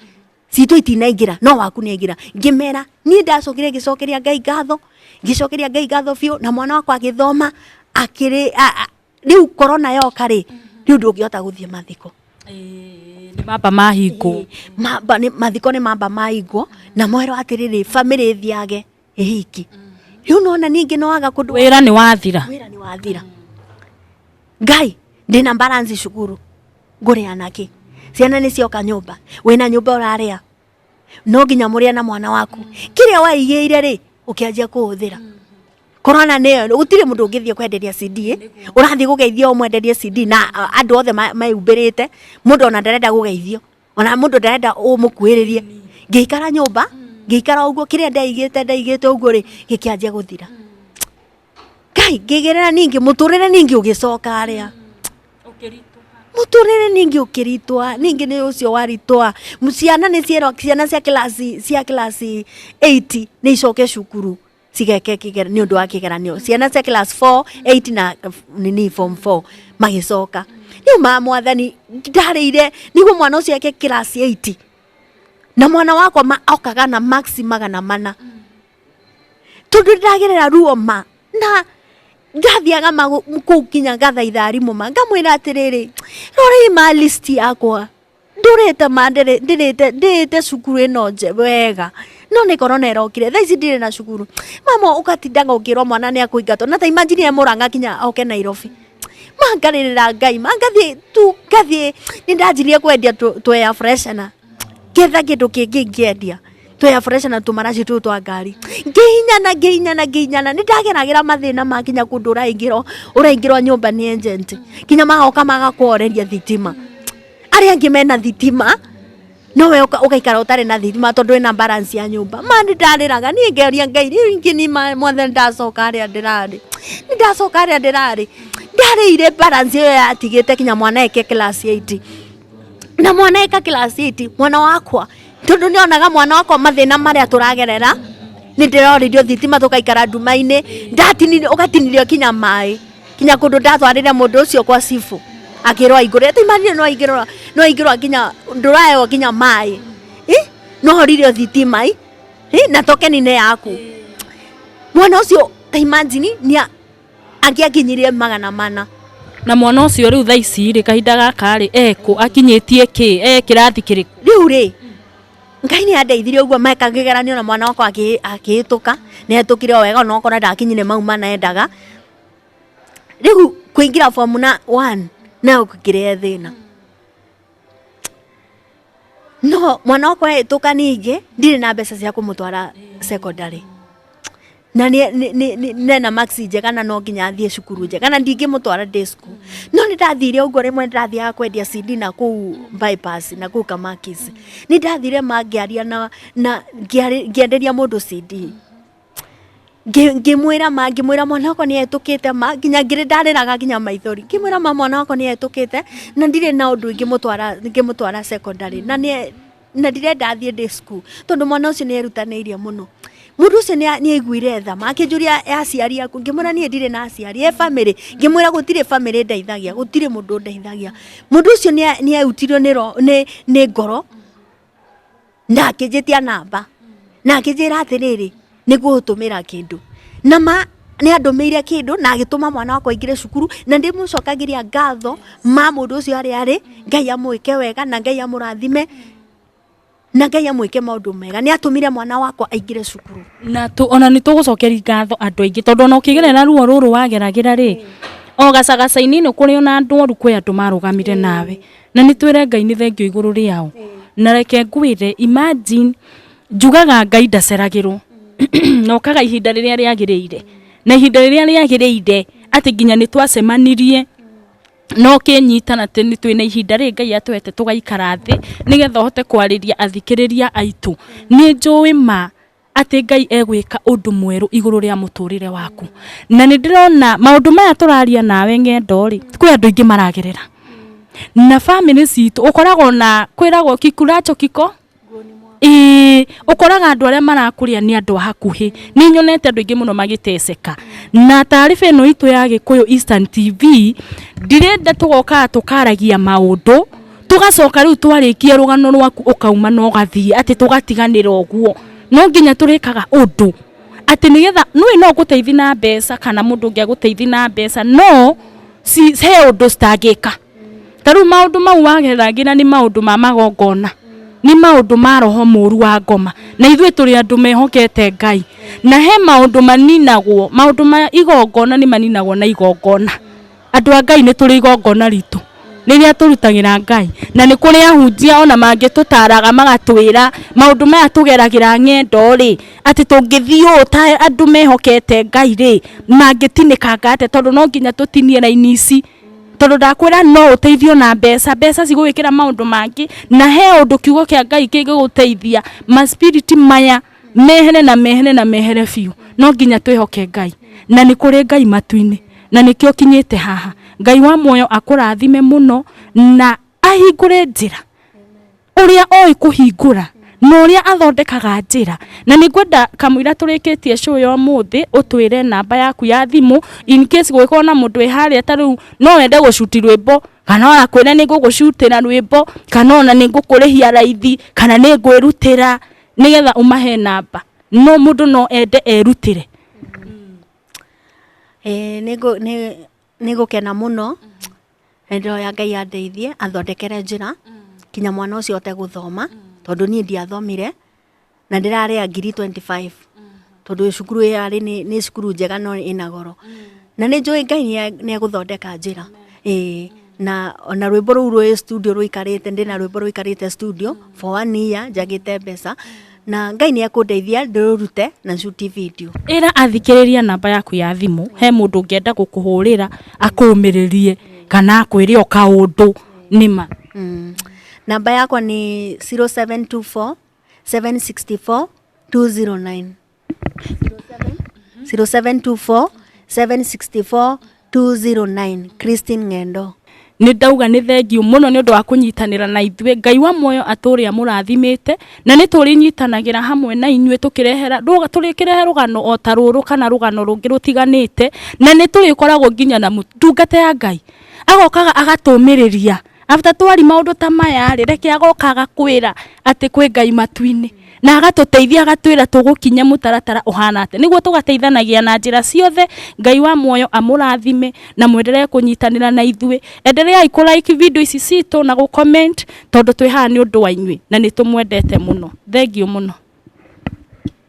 Citũ itinaingĩra no waku nĩ aingĩra. Ngĩmera niĩ ndacokire ngĩcokeria Ngai ngatho, ngĩcokeria Ngai ngatho biũ na mwana wakwa agĩthoma akĩrĩ rĩu corona yoka rĩ, rĩu ndũngĩhota gũthiĩ mathiko. Nĩ mamba mahingwo. Mamba nĩ mathiko nĩ mamba mahingwo na mwerwo atĩrĩrĩ bamĩrĩ ĩthiage ĩhiki. Rĩu nona ningĩ no waga kũndũ Wĩra nĩ wathira. Wĩra nĩ wathira. Ngai ndĩna balance cukuru ngũrĩa naki ciana nĩ cioka nyũmba wĩna nyũmba ũrarĩa no nginya mũrĩe na mwana waku kĩrĩa waigĩire rĩ ũkĩanjia kũhũthĩra korona nĩyo gũtirĩ mũndũ ũngĩthiĩ kwenderia CD ũrathiĩ gũgeithio ũmwenderie CD na andũ othe meyumbĩrĩte mũndũ ona ndarenda gũgeithio ona mũndũ ndarenda ũmũkuhĩrĩrie ngĩikara nyũmba ngĩikara ũguo kĩrĩa ndaigĩte ndaigĩte ũguo rĩ gĩkĩanjia gũthira Ngai ngĩgerera ningĩ mũtũrĩre ningĩ ũgĩcoka arĩa mũtũrĩre ningĩ ũkĩritũha ningĩ nĩ ũcio waritũha ciana nĩ cierwo ciana cia kĩraci cia kĩraci 8 nĩ icoke cukuru cigeke nĩ ũndũ wa kĩgeranio ciana cia class 4 8 na nini form 4 magĩcoka rĩu ma mwathani ndarĩire nĩguo mwana ũcio eke class 8 na mwana wakwa okaga na max 400 tondũ ndĩragerera ruo ma na ndathiaga kũu nginya ngathaitha arimũ ma ngamwĩra atĩrĩrĩ rorei ma list yakwa ndũrĩte ma ndĩrĩte ndĩte cukuru ĩno nje wega no nĩ korona ĩrokire thaa ici ndirĩ na cukuru mama ũgatindaga ũkĩrwo mwana nĩ akũingatwo na ta imagine e Mũrang'a nginya oke Nairobi ma ngarĩrĩra Ngai ma ngathiĩ tu ngathiĩ nĩ ndanjirie kwendia tũ air freshener ngetha kĩndũ kĩngĩ ngĩendia tũ air freshener tũmaraci tũu twa ngari ngĩhinyana ngĩhinyana ngĩhinyana nĩ ndageragĩra mathĩna ma nginya kũndũ ũraingĩrwo ũraingĩrwo nyũmba nĩ agent nginya magoka magakworeria thitima arĩa angĩ mena thitima nowe ũgaikara ũtarĩ na thitima tondũ wĩna balance ya nyũmba ma nĩ ndarĩraga niĩ ngeria Ngai rĩu ingĩ nĩ mwathani ndacoka harĩa ndĩrarĩ nĩ ndacoka harĩa ndĩrarĩ ndarĩire balance ĩyo yatigĩte nginya mwana eke class 8 na mwana eka class 8 mwana wakwa tondũ nĩ onaga mwana wakwa mathĩna marĩa tũragerera nĩ ndĩroririo thitima tũgaikara nduma-inĩ ndatinirio ũgatinirio kinya maĩ kinya kũndũ ndatwarĩre mũndũ ũcio kwa cibũ akĩrwo aingũre ta imagine no aingĩrwo no aingĩrwo nginya ndũraheo nginya maĩ no horirio thitima na tokeni nĩ yaku mwana ũcio ta imagine nĩ angĩakinyirie 400 Na mwana ũcio rĩu thaa ici rĩ kahinda gaka rĩ ekũ akinyĩtie kĩ e kĩrathi kĩrĩkũ rĩu rĩ Ngai nĩ andeithirie ũguo meka kĩgeranio na mwana wakwa akĩhĩtũka nĩ hetũkire o wega onokorwo ndakinyire mau mana endaga rĩu kũingĩra form na 1 nayo gũkĩrehe thĩna no mwana wakwa ehĩtũka ningĩ ndirĩ na mbeca cia kũmũtwara secondary na nena max njega na no nginya athiĩ cukuru njega na ndingĩmũtwara day school no nĩ ndathire ũguo rĩmwe nĩ ndathiaga kwendia CD na kũu bypass na kũu Kamakis nĩ ndathire ma ngĩaria na ngĩenderia mũndũ CD ngĩmwĩra ma ngĩmwĩra mwana wakwa nĩ etũkĩte ma nginya ngĩrĩ ndarĩraga nginya maithori ngĩmwĩra ma mwana wakwa nĩ etũkĩte na ndirĩ na ũndũ ingĩmũtwara secondary na nĩ na ndirenda athiĩ day school tondũ mwana ũcio nĩ erutanĩirie mũno mũndũ ũcio nĩ aiguire tha ma akĩnjũria aciari aku ngĩmwĩra niĩ ndirĩ na aciari e family ngĩmwĩra gũtirĩ family ndeithagia gũtirĩ mũndũ ndeithagia mũndũ ũcio nĩ ehutirio nĩ ngoro na akĩnjĩtia namba na akĩnjĩra atĩrĩrĩ nĩngũgũtũmĩra kĩndũ na ma nĩ andũmĩire kĩndũ na agĩtũma mwana wakwa aingĩre cukuru na ndĩmũcokagĩria ngatho ma mũndũ ũcio harĩa arĩ Ngai amwĩke wega na Ngai amũrathime na Ngai amwĩke maũndũ mega nĩ atũmire mwana wakwa aingĩre cukuru na tu ona nĩ tũgũcokeria ngatho andũ aingĩ tondũ ona ũkĩgerera ruo rũrũ wageragĩra rĩ o gacagaca-inĩ nĩ kũrĩ ona andũ oru kwĩ andũ marũgamire nawe na nĩ twĩre Ngai nĩ thengio igũrũ rĩao na reke ngwĩre imagine njugaga Ngai ndaceragĩrwo na okaga ihinda rĩrĩa rĩagĩrĩire na ihinda rĩrĩa rĩagĩrĩire atĩ nginya nĩ twacemanirie No ũkĩnyita na twĩna ihinda rĩrĩ Ngai atũhete tũgaikara thĩ nĩgetha ũhote kwarĩria athikĩrĩria aitũ. Nĩ njũĩ ma atĩ Ngai egwĩka ũndũ mwerũ igũrũ rĩa mũtũrĩre waku. Na nĩ ndĩrona maũndũ maya tũraria nawe ng'endo rĩ, kwĩ andũ aingĩ maragerera. Na bamĩrĩ citũ ũkoragwo na kwĩragwo kikuracho kiko ĩĩ, ũkoraga andũ arĩa marakũrĩa nĩ andũ a hakuhĩ. Nĩ nyonete andũ aingĩ mũno magĩteceka. Na taariba ĩno itũ ya Gĩkũyũ Eastern TV, ndirenda tũgokaga tũkaragia maũndũ, tũgacoka rĩu twarĩkia rũgano rwaku ũkauma na ũgathiĩ atĩ tũgatiganĩra ũguo. No nginya tũrĩkaga ũndũ atĩ nĩgetha nĩũĩ no ngũteithie na mbeca kana mũndũ ũngĩ agũteithie na mbeca no he ũndũ citangĩka. Ta rĩu maũndũ mau wageragĩra nĩ maũndũ ma magongona, nĩ maũndũ ma roho mũru wa ngoma. Na ithuĩ tũrĩ andũ mehokete Ngai. Na he maũndũ maninagwo, maũndũ ma igongona nĩ maninagwo na igongona. Andũ a Ngai nĩ tũrĩ igongona ritũ rĩrĩa tũrutagĩra Ngai. Na nĩ kũrĩ ahunjia ona mangĩtũtaraga magatwĩra maũndũ maya tũgeragĩra ng'endo rĩ, atĩ tũngĩthiĩ ũũ ta andũ mehokete Ngai rĩ, mangĩtinĩkanga atĩa tondũ no nginya tũtinie raini ici. Tondũ ndakwĩra no ũteithio na mbeca, mbeca cigũgwĩkĩra maũndũ mangĩ, na he ũndũ kiugo kĩa Ngai kĩngĩgũteithia ma spirit maya mehere na mehere na mehere biũ. No nginya twĩhoke Ngai, na nĩ kũrĩ Ngai matu-inĩ, na nĩkĩo ũkinyĩte haha. Ngai wa muoyo akũrathime mũno na ahingũre njĩra ũrĩa oĩ kũhingũra na ũrĩa athondekaga njĩra. Na nĩ ngwenda kamũira tũrĩkĩtie show ya ũmũthĩ ũtwĩre namba yaku ya thimũ in case gũgĩkorwo na mũndũ wĩ harĩa ta rĩu no wende gũcuti rwĩmbo kana ona kwĩre nĩ ngũgũcutĩra rwĩmbo kana ona nĩ ngũkũrĩhia raithi kana nĩ ngwĩrutĩra nĩgetha ũmahe namba. No mũndũ no ende erutĩre. Nĩ ngũkena mũno na ndĩroya Ngai andeithie athondekere njĩra kinya mwana ũcio ahote gũthoma tondũ niĩ ndiathomire na ndĩrarĩha ngiri 25 tondũ cukuru ĩyo arĩ nĩ cukuru njega no ĩna goro na nĩ njũĩ Ngai nĩ egũthondeka njĩra. Ĩĩ na ona rwĩmbo rũu rwĩ studio rũikarĩte, ndĩna rwĩmbo rũikarĩte studio for one year njagĩte mbeca na Ngai nĩ ekũndeithia ndĩrũrute na shoot video. Ĩra athikĩrĩria namba yaku ya thimũ, he mũndũ ũngĩenda gũkũhũrĩra akũũmĩrĩrie kana akwĩre o kaũndũ nĩma. Namba yakwa nĩ 0724 764 209. 0724 764 209 Christine Ng'endo. Nĩ ndauga nĩ thengiũ mũno nĩ ũndũ wa kũnyitanĩra na ithuĩ. Ngai wa muoyo atũũre amũrathimĩte na nĩ tũrĩnyitanagĩra hamwe na inyuĩ tũkĩrehera tũrĩkĩrehe rũgano o ta rũrũ kana rũgano rũngĩ rũtiganĩte na nĩ tũrĩkoragwo nginya na ndungata ya Ngai agokaga agatũmĩrĩria after twari maũndũ ta maya rĩ, reke agoka agakwĩra atĩ kwĩ Ngai matu-inĩ na agatũteithia agatwĩra tũgũkinya mũtaratara ũhana atĩa nĩguo tũgateithanagia na njĩra ciothe. Ngai wa muoyo amũrathime na mwendelee kũnyitanĩra na ithuĩ. Endeleai kũ like video ici citũ na gũ comment tondũ twĩ haha nĩ ũndũ wa inyuĩ na nĩ tũmwendete mũno. Thengiũ mũno.